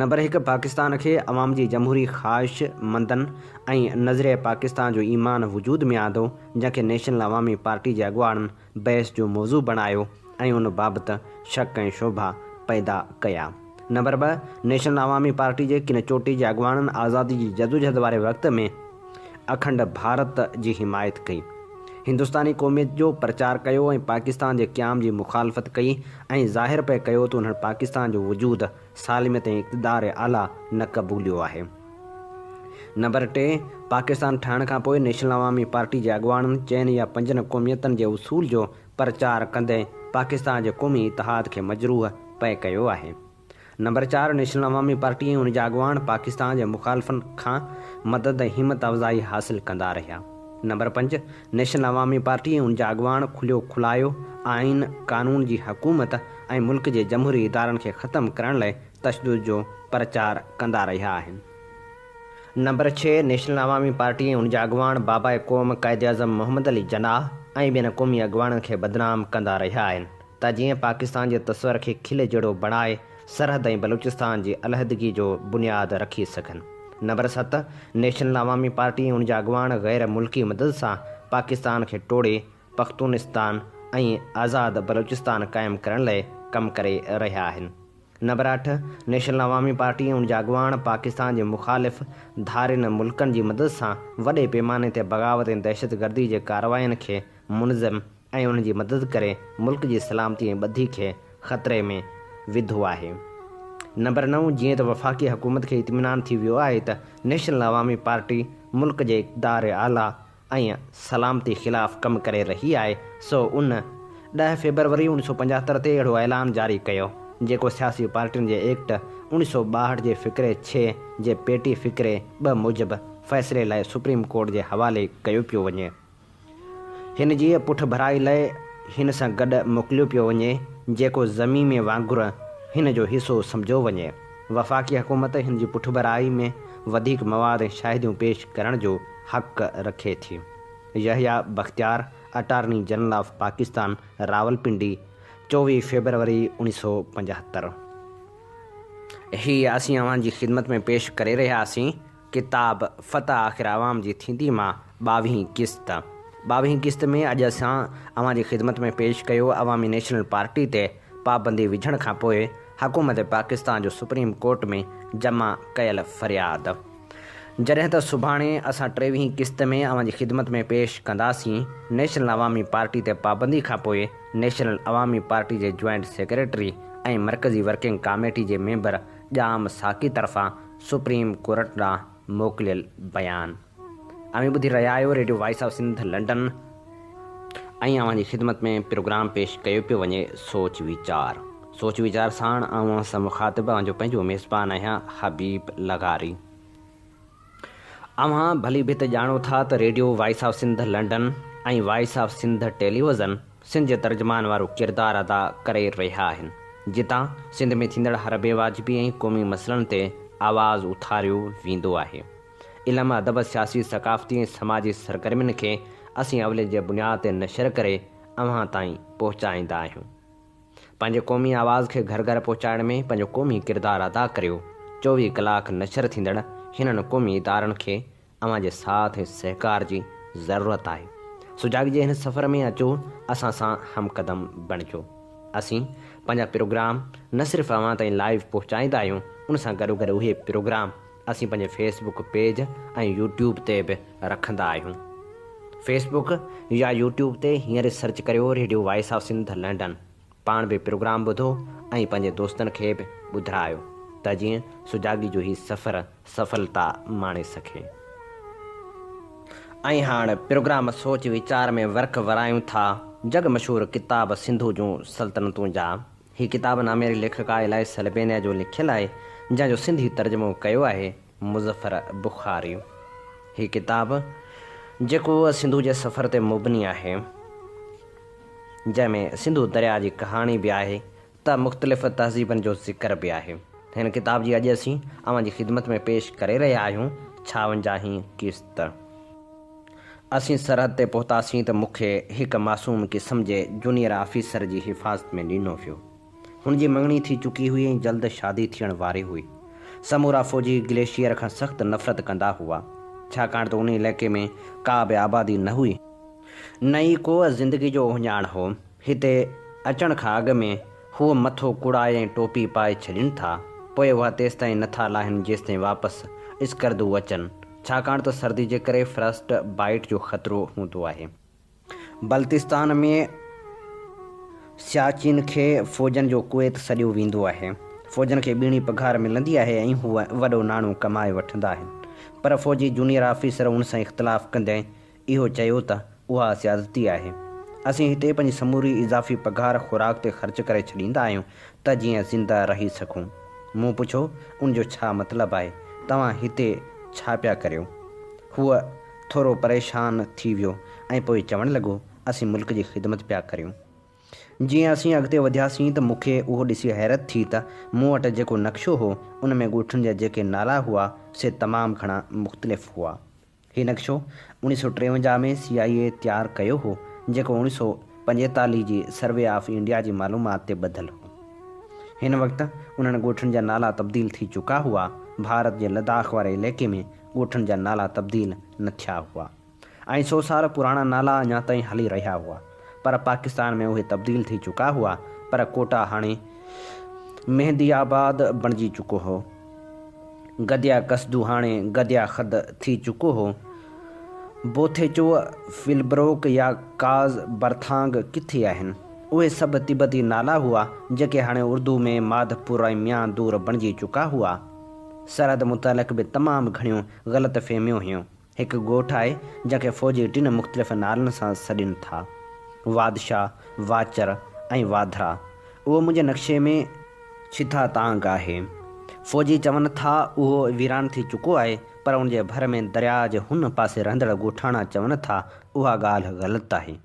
Speaker 2: نمبر هڪ پاڪستان کي عوام جي جمهوري خواهش مندن ۽ نظريه پاڪستان جو ايمان وجود ۾ آندو، جنهن کي نيشنل عوامي پارٽي جي اڳواڻن بحث جو موضوع بڻايو ۽ ان بابت شڪ ۽ شبها پيدا ڪيا. نمبر ٻه نيشنل عوامي پارٽي جي ڪن چوٽي جي اڳواڻن آزادي جي جدوجھد واري وقت ۾ اکنڊ ڀارت جي حمايت ڪئي. هندستاني قوميت جو پرچار ڪيو ۽ پاڪستان جي قيام جي مخالفت ڪئي ۽ ظاهر پئي ڪيو ته انهن پاڪستان جو وجود، سالميت ۽ اقتدار اعليٰ نه قبوليو آهي. نمبر ٽي، پاڪستان ٺهڻ کان پوء نيشنل عوامي پارٽي جي اڳواڻن چئن يا پنجن قوميتن جي اصول جو پرچار ڪندي پاڪستان جي قومي اتحاد کي مجروح پئي ڪيو آهي. نمبر چار نيشنل عوامي پارٽي ۽ ان جا اڳواڻ پاڪستان جي مخالفن کان مدد ۽ همت افزائي حاصل ڪندا رهيا. نمبر پنج نيشنل عوامي پارٽي ۽ ان جا اڳواڻ کليو کلايو آئين، قانون جي حڪومت ۽ ملڪ جي جمهوري ادارن کي ختم ڪرڻ لئه تشدد جو پرچار ڪندا رهيا آهن. نمبر ڇهه نيشنل عوامي پارٽي ۽ ان جا اڳواڻ باباء قوم قائداعظم محمد علي جناح ۽ ٻين قومي اڳواڻن کي بدنام ڪندا رهيا آهن. ته جيئن پاڪستان جي تصور کي کل جهڙو بڻائي سرحد ۽ بلوچستان جي علحدگي جو بنياد رکي سگهن. نمبر ست، نيشنل عوامي پارٽي ۽ ان جا اڳواڻ غير ملڪي مدد سان پاڪستان کي ٽوڙي پختونستان ۽ آزاد بلوچستان قائم ڪرڻ لئه ڪم ڪري رهيا آهن. نمبر اٺ، نيشنل عوامي پارٽي ۽ ان جا اڳواڻ پاڪستان جي مخالف ڌارين ملڪن جي مدد سان وڏي پيماني تي بغاوت ۽ دهشتگردي جي ڪاررواين کي منظم ۽ انهن جي مدد ڪري ملڪ جي سلامتي ۽ ٻڌي کي خطري ۾ وڌو آهي. نمبر نو، جيئن ته وفاقي حڪومت کي اطمينان ٿي ويو آهي ته نيشنل عوامي پارٽي ملڪ جي اقتدار اعليٰ ۽ سلامتي خلاف ڪم ڪري رهي آهي سو ان ڏهه فيبروري 1975 تي اهڙو اعلان جاري ڪيو جيڪو سياسي پارٽين جي ايڪٽ 1962 جي فقري ڇهه جي پيٽي فقري ٻه موجب فيصلي لاء سپريم ڪورٽ جي حوالي ڪيو پيو وڃي. هن جي پٺڀرائي لئه هن سان گڏ موڪليو پيو وڃي، جيڪو ضميمي وانگر هن جو حصو سمجهيو وڃي. وفاقي حڪومت هن جي پٺڀرائي ۾ وڌيڪ مواد ۽ شاهديون پيش ڪرڻ جو حق رکي ٿي. Yahya Bakhtiar, attorney general of Pakistan, Rawalpindi, 24 February 1975. هي اسين اوهان جي خدمت ۾ پيش ڪري رهيا هئاسين. ڪتاب فتح آخر عوام جي ٿيندي مان ٻاويهين قسط ٻاويهين قسط ۾ اڄ اسان اوهان جي خدمت ۾ پيش ڪيو عوامي نيشنل پارٽي تي پابندي وجهڻ کان پوء حڪومت پاڪستان جو سپريم ڪورٽ ۾ جمع ڪيل فرياد جڏهن ته سڀاڻي اسان ٽيويهين قسط ۾ اوهان جي خدمت ۾ پيش ڪنداسين نيشنل عوامي پارٽي تي پابندي کان پوء نيشنل عوامي پارٽي جي جوائنٽ سيڪريٽري ۽ مرڪزي ورڪنگ ڪاميٽي جي ميمبر ڄام ساقي طرفان سپريم ڪورٽ ڏانهن. موڪليل بيان. اوهين ٻڌي رهيا آهيو radio voice of Sindh London ۽ اوهان جي خدمت ۾ پروگرام پيش ڪيو پيو وڃي سوچ ويچار. سوچ ويچار ساڻ آئون اوهان سان مخاطب اوهان جو پنهنجو ميزبان آهيان حبيب لغاري. اوهان ڀلي ڀت ڄاڻو ٿا ته radio voice of Sindh London ۽ voice of Sindh television Sindh جي ترجمان وارو ڪردار ادا ڪري رهيا آهن جتان سنڌ ۾ ٿيندڙ هر بي واجبي ۽ قومي مسئلن تي آواز اٿاريو ويندو آهي. علم، ادب، سياسي، ثقافتي ۽ سماجي سرگرمين کي اسين اولين جي بنياد تي نشر ڪري اوهان تائين پهچائيندا آهيون. پنهنجي قومي آواز کي گهر گهر پهچائڻ ۾ پنهنجو قومي ڪردار ادا ڪريو. 24 ڪلاڪ نشر ٿيندڙ هنن قومي ادارن کي اوهان جي ساٿ ۽ سهڪار جي ضرورت آهي. سجاڳي جي هن سفر ۾ اچو اسان سان هم قدم بڻجو. اسين پنهنجا پروگرام نه صرف اوهان تائين لائيو پهچائيندا آهيون ان سان گڏوگڏ اهي پروگرام اسين پنهنجي فيس بڪ پيج ۽ يوٽيوب تي به رکندا آهيون. فيس بڪ يا يوٽيوب تي هينئر سرچ ڪريو radio voice of Sindh London. پاڻ به پروگرام ٻڌو ۽ پنهنجي دوستن کي به ٻڌرايو ته جيئن سجاڳي جو هي سفر سڦلتا ماڻي سگهي. ۽ هاڻ پروگرام سوچ ويچار ۾ ورق ورايون ٿا جڳ مشهور ڪتاب سنڌو جون سلطنتون جا هي ڪتاب نامياري ليکڪا الائي سلبينيا جو لکيل آهي، جنهن جو سنڌي ترجمو ڪيو آهي مظفر بخاري. هي ڪتاب جيڪو سنڌو جي سفر تي مبني آهي، جنهن ۾ سنڌو درياء جي ڪهاڻي به آهي ته مختلف تهذيبن جو ذڪر به آهي. هن ڪتاب جي اڄ اسين اوهان جي خدمت ۾ پيش ڪري رهيا آهيون ڇاونجاهين قسط. اسين سرحد تي پهتاسين ته مون کي هڪ معصوم قسم جي جونيئر آفيسر جي حفاظت ۾ ڏنو ويو. هن جي مڱڻي ٿي چڪي هئي ۽ جلد شادي ٿيڻ واري هئي. سمورا فوجي گليشيئر کان سخت نفرت ڪندا هئا، ڇاڪاڻ ته ان علائقي ۾ ڪا به آبادي نه هئي. نه ئي ڪو زندگي جو اهڃاڻ هو. هتي اچڻ کان اڳ ۾ هو مٿو ڪوڙائي ۽ ٽوپي پائي ڇڏين ٿا، پوء اها تيستائين نه ٿا لاهين جيستائين واپس اسڪردو اچن، ڇاڪاڻ ته سردي جي ڪري فراسٽ بائيٽ جو خطرو هوندو آهي. بلتستان ۾ سياچين کي فوجن جو ڪويت سڏيو ويندو آهي. فوجن کي ٻيڻي پگهار ملندي آهي ۽ هو وڏو ناڻو ڪمائي وٺندا آهن. پر فوجي جونيئر آفيسر ان سان اختلاف ڪندي اهو چيو ته اها زيادتي آهي. اسين هتي پنهنجي سموري اضافي پگهار خوراڪ تي خرچ ڪري ڇڏيندا آهيون ته جيئن زنده رهي سگهون. مون پڇيو، ان جو ڇا مطلب آهي؟ توهان هتي ڇا پيا ڪريو؟ هو ٿورو پريشان ٿي ويو ۽ پوء چوڻ لڳو، اسين ملڪ جي خدمت پيا ڪريون. جيئن اسين اڳتي وڌياسين ته مون کي اهو ڏسي حيرت ٿي ته مون وٽ جيڪو نقشو هو، ان ۾ ڳوٺن جا جيڪي نالا هئا، سي تمام گهڻا مختلف هئا. هي نقشو اوڻيهه سؤ 53 ۾ سي آء اي تيار ڪيو هو، جيڪو اوڻيهه سؤ 45 جي سروي آف انڊيا جي معلومات تي ٻڌل هو. هن وقت انهن ڳوٺن جا نالا تبديل ٿي چڪا هئا. ڀارت جي لداخ واري علائقي ۾ ڳوٺن جا نالا تبديل نه ٿيا هئا ۽ سؤ سال پراڻا نالا اڃا تائين هلي رهيا هئا، پر پاڪستان ۾ اهي تبديل ٿي چڪا هئا، پر ڪوٽا هاڻي مهندي آباد بڻجي چڪو هو. گديا قصدو هاڻي گديا خد ٿي چڪو هو. بوٿيچو، فلبروڪ يا ڪاز برٿانگ ڪٿي آهن؟ اهي سڀ تبتي نالا هئا، جيڪي هاڻي اردو ۾ ماڌپور ۽ ميان دور بڻجي چڪا هئا. سرحد متعلق به تمام گهڻيون غلط فهميون هيون. هڪ ڳوٺ آهي، جنهن کي فوجي ٽن مختلف نالن سان سڏين ٿا، وادشاهه، واچر ۽ واڌرا. اهو منهنجي نقشي ۾ ڇتا تانگ آهي. فوجي چون ٿا اهو ويران ٿي چڪو آهي، پر ان جي ڀر ۾ درياء جي هن پاسي رهندڙ ڳوٺاڻا چون ٿا اها ڳالهه غلط آهي.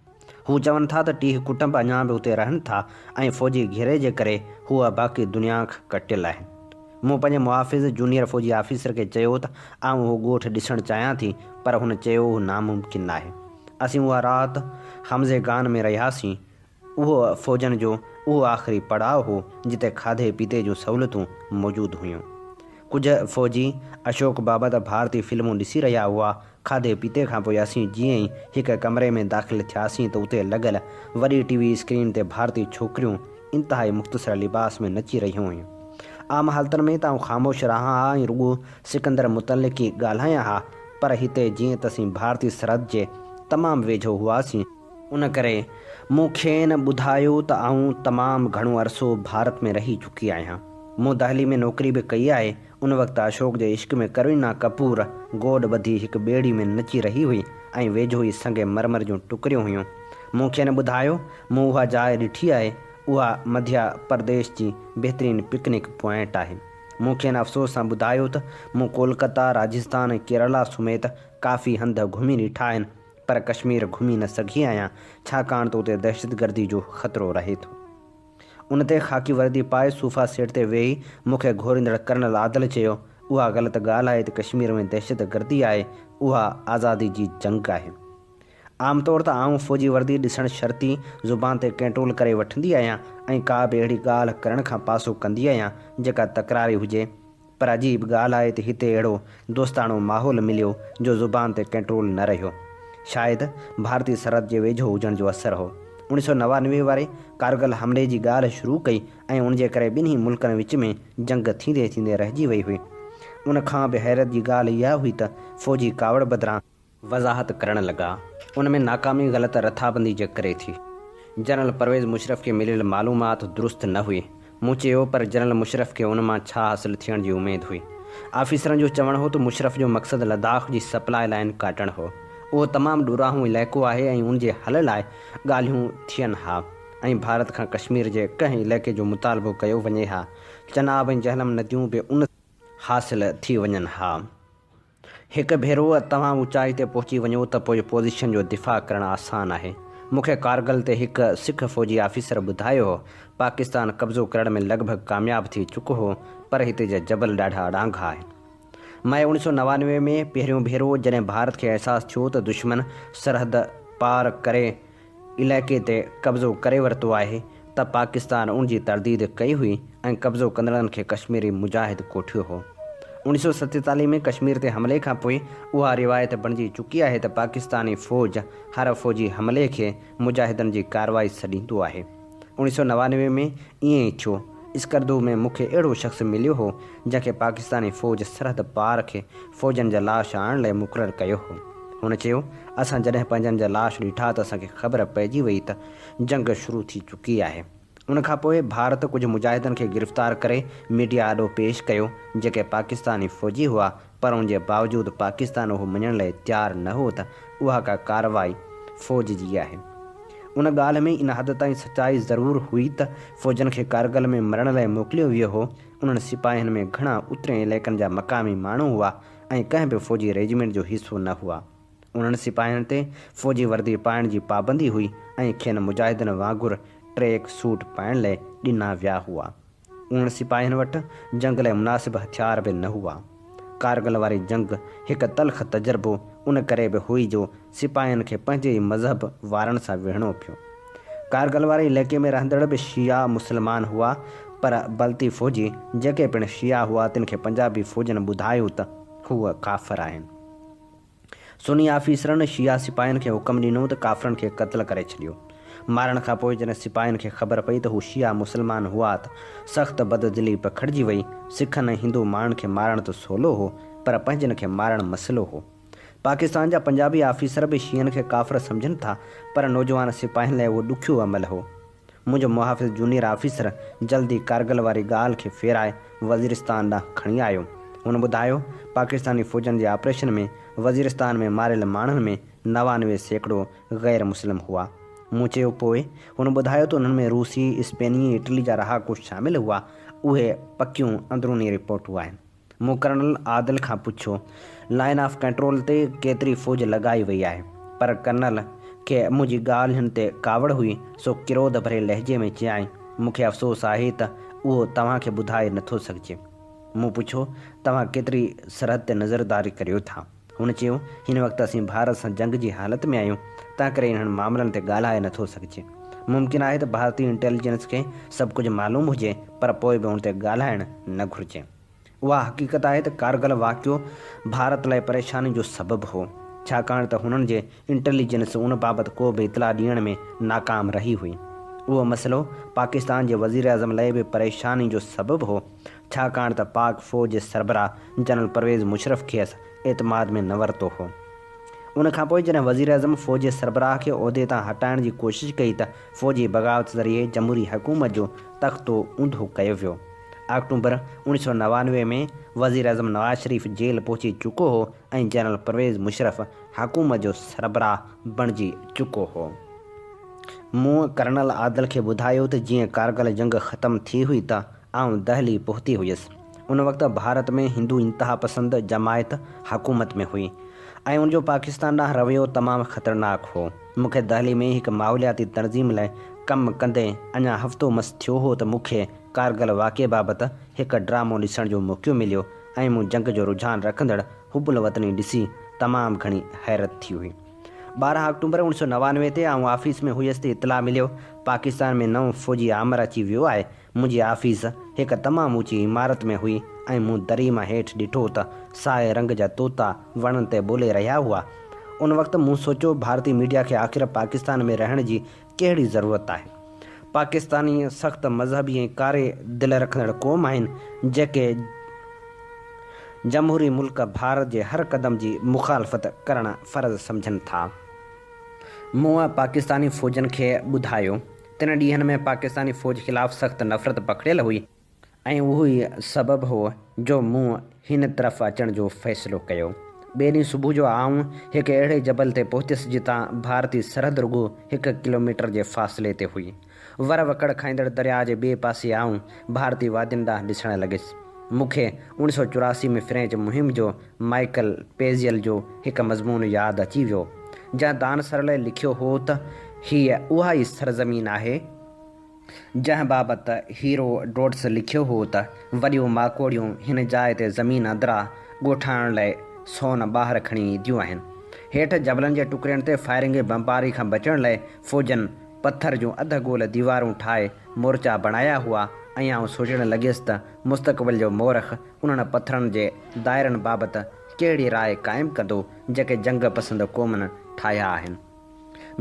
Speaker 2: هو چون ٿا ته 30 ڪٽنب اڃا به اتي رهن ٿا ۽ فوجي گهيري جي ڪري هو باقي دنيا کان ڪٽيل آهن. مون پنهنجي محافظ جونيئر فوجي آفيسر کي چيو ته آئون اهو ڳوٺ ڏسڻ چاهيان ٿي، پر هن چيو اهو ناممڪن آهي. اسين اها رات حمزي گان ۾ رهياسين. اهو فوجن جو اهو آخري پڙاء هو جتي کاڌي پيتي جون سهولتون موجود هيون. ڪجهه فوجي اشوڪ بابت ڀارتي فلمون ڏسي رهيا هئا. کاڌي پيتي کان پوء اسين جيئن ئي هڪ ڪمري ۾ داخل ٿياسين ته اتي لڳل وڏي ٽي وي اسڪرين تي ڀارتي ڇوڪريون انتهائي مختصر لباس ۾ نچي رهيون هيون. عام حالتن ۾ ته آئون خاموش رهان ها ۽ رڳو سڪندر متعلق ئي ڳالهايان ها پر هتي جيئن ته اسين ڀارتي سرحد جي تمام ويجهو هئاسين، ان ڪري مون کين ٻڌايو ته آئون تمام گهڻو عرصو ڀارت ۾ رهي چڪي آهيان. مون دهلي ۾ نوڪري به ڪئي آهي. ان وقت اشوڪ جي عشق ۾ ڪروينا ڪپور گوڏ ٻڌي هڪ ٻيڙي ۾ نچي رهي هئي ۽ ويجهو ئي سنگ مرمر جون ٽڪريون هيون. مون کين ٻڌايو، مون اها جاء ڏٺي آهي. اها مڌيا پرديش جي بهترين پڪنڪ پوائنٽ آهي. مون کين افسوس سان ٻڌايو ته مون ڪولڪتا، راجستان ۽ ڪيرالا سميت ڪافي هنڌ گهمي ڏٺا آهن پر ڪشمير گهمي نه سگهي آهيان ڇاڪاڻ ته اتي دهشتگردي جو خطرو رهي ٿو. ان تي خاڪي وردي پائي صوفا سيٽ تي ويهي مون کي گهوريندڙ ڪرنل عادل چيو، اها غلط ڳالهه آهي ته ڪشمير ۾ دهشتگردي آهي، اها آزادي جي جنگ آهي. عام طور ته آئون فوجي وردي ڏسڻ شرط ئي زبان تي ڪنٽرول ڪري وٺندي آهيان ۽ ڪا به اهڙي ڳالهه ڪرڻ کان پاسو ڪندي آهيان جيڪا تڪراري هجي پر عجيب ڳالهه آهي ته هتي اهڙو دوستاڻو ماحول مليو جو زبان تي ڪنٽرول نه رهيو. شايد ڀارتي سرحد جي ويجهو هجڻ جو اثر هو. اوڻيهه سؤ 99 واري ڪارگل حملي جي ڳالهه شروع ڪئي ۽ ان جي ڪري ٻنهي ملڪن وچ ۾ جنگ ٿيندي ٿيندي رهجي وئي هئي. ان کان به حيرت جي ڳالهه اها هئي ته فوجي ڪاوڙ بدران وضاحت ڪرڻ لڳا. ان ۾ ناڪامي غلط رٿابندي جي ڪري ٿي. جنرل پرويز مشرف کي مليل معلومات درست نه هئي. مون چيو پر جنرل مشرف کي ان مان ڇا حاصل ٿيڻ جي اميد هئي. آفيسرن جو چوڻ هو ته مشرف جو مقصد لداخ جي سپلاء لائين ڪاٽڻ هو. اهو تمام ڏورانهون علائقو آهي ۽ ان جي حل لاء ڳالهيون ٿين ها ۽ ڀارت کان ڪشمير جي ڪنهن علائقي جو مطالبو ڪيو وڃي ها. چناب ۽ جهلم نديون به ان. حاصل ٿي وڃن ها. هڪ ڀيرو توهان اوچائي تي پهچي وڃو ته پوء پوزيشن جو دفاع ڪرڻ آسان آهي. مون کي ڪارگل تي هڪ سک فوجي آفيسر ٻڌايو هو، پاڪستان قبضو ڪرڻ ۾ لڳ ڀڳ ڪامياب ٿي چڪو هو پر هتي جا جبل ڏاڍا اڙانگا آهن. مئي 1999 ۾ پهريون ڀيرو جڏهن ڀارت کي احساس ٿيو ته دشمن سرحد پار ڪري علائقي تي قبضو ڪري ورتو آهي ته پاڪستان ان جي ترديد ڪئي هئي ۽ قبضو ڪندڙن کي ڪشميري مجاهد ڪوٺيو هو. 1947 ۾ ڪشمير تي حملي کان پوء اها روايت بڻجي چڪي آهي ته پاڪستاني فوج هر فوجي حملي کي مجاهدن جي ڪارروائي سڏيندو آهي. 1999 ۾ ائين ئي ٿيو. اسڪردو ۾ مون کي اهڙو شخص مليو هو جنهن کي پاڪستاني فوج سرحد پار کي فوجن جا لاش آڻڻ لاء مقرر ڪيو هو. هن چيو، اسان جڏهن پنهنجن جا لاش ڏٺا ته اسان کي خبر پئجي وئي ته جنگ شروع ٿي چڪي آهي. ان کان پوء ڀارت ڪجهه مجاهدن کي گرفتار ڪري ميڊيا آڏو پيش ڪيو، جيڪي پاڪستاني فوجي هئا، پر ان جي باوجود پاڪستان اهو مڃڻ لاء تيار نه هو ته اها ڪا ڪارروائي فوج جي آهي. ان ڳالهه ۾ ان حد تائين سچائي ضرور هئي ته فوجن کي ڪارگل ۾ مرڻ لاء موڪليو ويو هو، انهن سپاهين ۾ گهڻا اترين علائقن جا مقامي ماڻهو هئا ۽ ڪنهن به فوجي ريجمينٽ جو حصو نه هئا. انهن سپاهين تي فوجي وردي پائڻ جي پابندي هئي ۽ کين مجاهدن وانگر ٽريڪ سوٽ پائڻ لئه ڏنا ويا هئا. انهن سپاهين وٽ جنگ لئه مناسب هٿيار به نه هئا. ڪارگل واري جنگ هڪ تلخ تجربو ان ڪري به هئي جو سپاهين کي پنهنجي ئي مذهب وارن سان وڙهڻو پيو. ڪارگل واري علائقي ۾ رهندڙ به شيعا مسلمان هئا پر بلتي فوجي جيڪي پڻ شيعا هئا تن کي پنجابي فوجن ٻڌايو ته هو ڪافر آهن. سني آفيسرن شيعا سپاهين کي حڪم ڏنو ته ڪافرن کي قتل ڪري ڇڏيو. مارڻ کان پوء جڏهن سپاهين کي خبر پئي ته هو شيعا مسلمان هئا ته سخت بددلي پکڙجي وئي. سکن ۽ هندو ماڻهن کي مارڻ ته سولو هو پر پنهنجن کي مارڻ مسئلو هو. پاڪستان جا پنجابي آفيسر به شيعن کي ڪافر سمجهن ٿا پر نوجوان سپاهين لاء اهو ڏکيو عمل هو. منهنجو محافظ جونيئر آفيسر جلد ئي ڪارگل واري ڳالهه کي ڦيرائي وزيرستان ڏانهن کڻي آيو. هن ٻڌايو، پاڪستاني فوجن جي آپريشن ۾ وزيرستان ۾ ماريل ماڻهن ۾ 99% غير مسلم هئا. مون چيو، پوء؟ هن ٻڌايو ته انهن ۾ روسي، اسپيني ۽ اٽلي جا رهاڪو شامل هئا. اهي پڪيون اندروني رپورٽون آهن. مون ڪرنل عادل کان پڇيو، لائين آف ڪنٽرول تي ڪيتري فوج لڳائي وئي آهي؟ پر ڪرنل کي منهنجي ڳالهين تي ڪاوڙ هئي، سو ڪروڌ ڀري لهجي ۾ چيائين، مون کي افسوس آهي ته اهو توهان کي ٻڌائي نٿو سگهجي. مون پڇيو، توهان ڪيتري سرحد تي نظرداري ڪريو ٿا؟ هن چيو، هن وقت اسين ڀارت سان جنگ جي حالت ۾ آهيون، تنهنڪري انهن معاملن تي ڳالهائي نٿو سگهجي. ممڪن آهي ته ڀارتي انٽيليجنس کي سڀ ڪجهه معلوم هجي، پر پوء به ان تي ڳالهائڻ نه گهرجي. اها حقيقت آهي ته ڪارگل واقعو ڀارت لاء پريشاني جو سبب هو، ڇاڪاڻ ته هنن جي انٽيليجنس ان بابت ڪو به اطلاع ڏيڻ ۾ ناڪام رهي هئي. اهو مسئلو پاڪستان جي وزيراعظم لاء به پريشاني جو سبب هو، ڇاڪاڻ ته پاڪ فوج جي سربراهه جنرل پرويز مشرف کيس اعتماد ۾ نه ورتو هو. ان کانپوء جڏهن وزيراعظم فوج جي سربراهه کي عهدي تان هٽائڻ جي ڪوشش ڪئي ته فوجي بغاوت ذريعي جمهوري حڪومت جو تختو اونڌو ڪيو ويو. آڪٽومبر 1999 ۾ وزيراعظم نواز شريف جيل پهچي چڪو هو ۽ جنرل پرويز مشرف حڪومت جو سربراهه بڻجي چڪو هو. مون ڪرنل عادل کي ٻڌايو ته جيئن ڪارگل جنگ ختم ٿي هئي ته آئون دهلي پهتي هيس. ان وقت ڀارت ۾ هندو انتهاپسند جماعت حڪومت ۾ هئي ۽ ان جو پاڪستان ڏانهن رويو تمام خطرناڪ هو. مون کي دهلي ۾ هڪ ماحولياتي تنظيم لاء ڪم ڪندي اڃا هفتو مس ٿيو هو ته مون کي ڪارگل واقعي بابت هڪ ڊرامو ڏسڻ جو موقعو مليو ۽ مون جنگ جو رجحان رکندڙ حب الوطني ڏسي تمام گهڻي حيرت ٿي هئي. 12 آڪٽومبر 1999 تي آئون آفيس ۾ هيس ته اطلاع مليو پاڪستان ۾ نئون فوجي آمر اچي ويو آهي. منهنجي آفيس هڪ تمام اوچي عمارت ۾ هئي ۽ مون دري مان هيٺ ڏٺو ته سائي رنگ جا طوطا وڻن تي ٻولي رهيا هئا. ان وقت مون سوچيو ڀارتي ميڊيا کي آخر پاڪستان ۾ رهڻ جي ڪهڙي ضرورت آهي؟ پاڪستاني سخت مذهبي ۽ ڪاري دل رکندڙ قوم آهن، جيڪي جمهوري ملڪ ڀارت جي هر قدم جي مخالفت ڪرڻ فرض سمجهن ٿا. مون پاڪستاني فوجن کي ٻڌايو. تن ڏينهن ۾ پاڪستاني فوج خلاف سخت نفرت پکڙيل هئي. ۽ اهو ئي سبب هو جو مون هن طرف اچڻ جو فيصلو ڪيو. ٻئي ڏينهن صبح جو آئون هڪ اهڙي جبل تي پهتس جتان ڀارتي سرحد رڳو هڪ ڪلوميٽر جي فاصلي تي هئي. ور وڪڙ کائيندڙ درياء جي ٻئي پاسي آئون ڀارتي وادين ڏانهن ڏسڻ لڳس. مون کي 1984 ۾ فرينچ مهم جو مائيڪل پيزيل جو هڪ مضمون ياد اچي ويو، جنهن دان سرلي لکيو هو ته هيء اها ئي سرزمين آهي، جنهن بابت هيرو ڊوٽس لکيو هو ته وڏيون ماڪوڙيون هن جاء تي زمين اندران ڳوٺاڻن لاء سون ٻاهر کڻي اينديون آهن. هيٺ جبلن جي ٽڪرين تي فائرنگ ۽ بمباري کان بچڻ لاء فوجن پٿر جون اڌ گول ديوارون ٺاهي مورچا بڻايا هئا ۽ آئون سوچڻ لڳيس ته مستقبل جو مورخ انهن پٿرن جي دائرن بابت ڪهڙي راء قائم ڪندو جيڪي جنگ پسند قومن ٺاهيا آهن.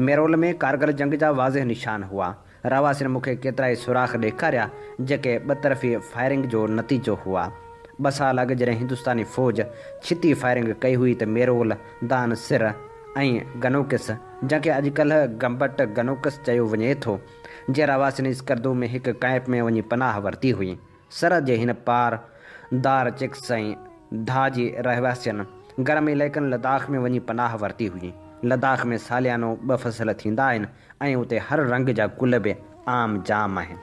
Speaker 2: ميرول ۾ ڪارگل جنگ جا واضح نشان هئا. رهواسين مون کي ڪيترائي سوراخ ڏيکاريا، جيڪي ٻطرفي فائرنگ جو نتيجو هئا. ٻه سال اڳ جڏهن هندستاني فوج ڇتي فائرنگ ڪئي هئي ته ميرول، دان سر ۽ گنوڪس، جنهن کي اڄڪلهه گمبٽ گنوڪس چيو وڃي ٿو، جي رهواسين اسڪردو ۾ هڪ ڪئمپ ۾ وڃي پناهه ورتي هئي. سرحد جي هن پار دار چڪس ۽ ڌا جي رهواسين گرم علائقن لداخ ۾ وڃي پناهه ورتي هئي. لداخ ۾ ساليانو ٻه فصل ٿيندا آهن ۽ اتي هر رنگ جا گل به عام جام آهن.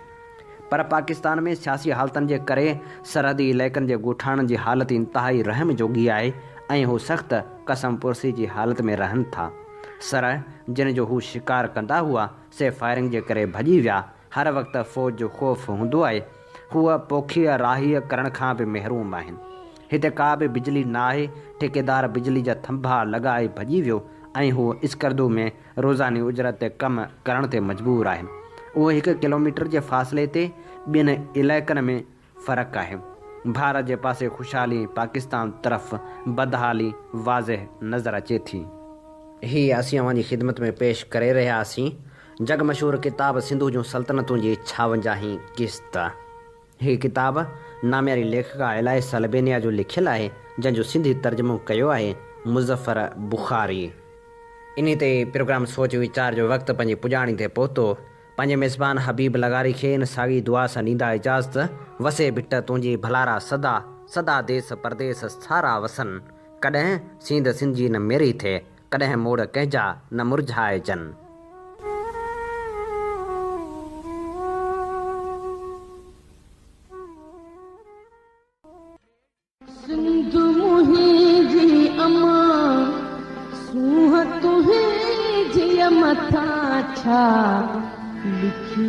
Speaker 2: پر پاڪستان ۾ سياسي حالتن جي ڪري سرحدي علائقن جي ڳوٺاڻن جي حالت انتهائي رحم جوڳي آهي ۽ هو سخت ڪسمپرسي جي حالت ۾ رهن ٿا. سرح جن جو هو شڪار ڪندا هئا سي فائرنگ جي ڪري ڀڄي ويا هر وقت فوج جو خوف هوندو آهي. هو پوکيء راهيء ڪرڻ کان به محروم آهن. هتي ڪا به بجلي نه آهي، ٺيڪيدار بجلي جا ٿنڀا لڳائي ڀڄي ويو ۽ هو اسڪردو ۾ روزاني اجرت تي ڪم ڪرڻ تي مجبور آهن. اهو هڪ ڪلوميٽر جي فاصلي تي ٻين علائقن ۾ فرق آهي. ڀارت جي پاسي خوشحالي ۽ پاڪستان طرف بدحالي واضح نظر اچي ٿي. هي اسين اوهان جي خدمت ۾ پيش ڪري رهيا آسين جڳ مشهور ڪتاب سنڌو جون سلطنتون جي ڇاونجاهين قسط. هي ڪتاب نامياري ليکڪا الائس البينيا جو لکيل آهي، جنهن جو سنڌي ترجمو ڪيو آهي مظفر بخاري. انهي تي ئي پروگرام سوچ ويچار جو وقت پنهنجي پڄاڻي تي پهتو. پنهنجي ميزبان حبيب لغاري کي ان ساڳي دعا سان ڏيندا اجازت، وسي ڀٽ تنهنجي ڀلارا سدا، سدا ديس پرديس سارا وسن، ڪڏهن سينڌ سنڌجي نه ميري ٿئي، ڪڏهن موڙ ڪنهن جا نه مرجهائجن.
Speaker 3: سنڌ منهنجي امان، سونهن تنهنجي مٿان ڇا لکي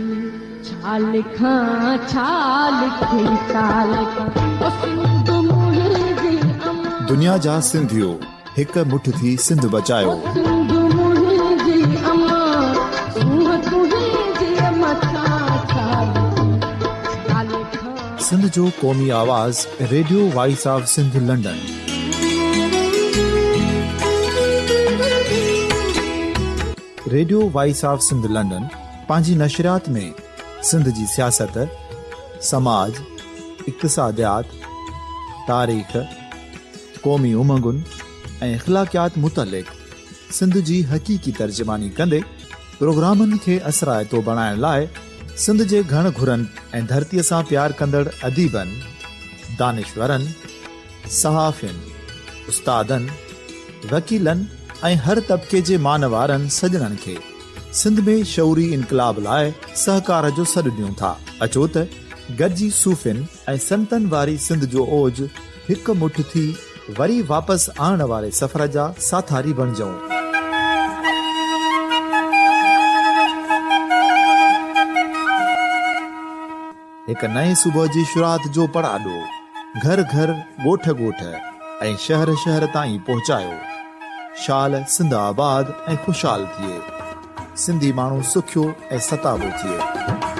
Speaker 3: ڇا لکان ڇا لکي ڇا لکان او سنڌ منهنجي امان.
Speaker 1: دنيا جا سنڌيو هڪ مٺ ٿي سنڌ بچايو.
Speaker 3: او سنڌ منهنجي امان، سونهن تنهنجي مٿان ڇا لکي ڇا لکان.
Speaker 1: سنڌ جو قومي آواز radio voice of Sindh London. Radio voice of Sindh London پنهنجي نشريات ۾ سنڌ جي سياست، سماج، اقتصاديات، تاريخ، قومي امنگن ۽ اخلاقيات متعلق سنڌ جي حقيقي ترجماني ڪندي پروگرامن کي اثرائتو بڻائڻ لاء سنڌ جي گهڻ گهرن ۽ ڌرتيء سان پيار ڪندڙ اديبن، دانشورن، صحافين، استادن، وڪيلن ۽ هر طبقي جي مان وارن سڄڻن کي سنڌ ۾ شعوري انقلاب لاء سهڪار جو سڏ ڏيون ٿا. اچو ته گڏجي صوفين ۽ سنتن واري سنڌ جو اوج هڪ مٺ ٿي وري واپس آڻڻ واري سفر جا ساٿاري بڻجون. هڪ نئين صبح جي شروعات جو پڙاڏو گهر گهر، ڳوٺ ڳوٺ ۽ شهر شهر تائين پهچايو. شال سنڌ آباد ۽ خوشحال ٿئي. سنڌي ماڻهو سکيو ۽ ستابو ٿئي.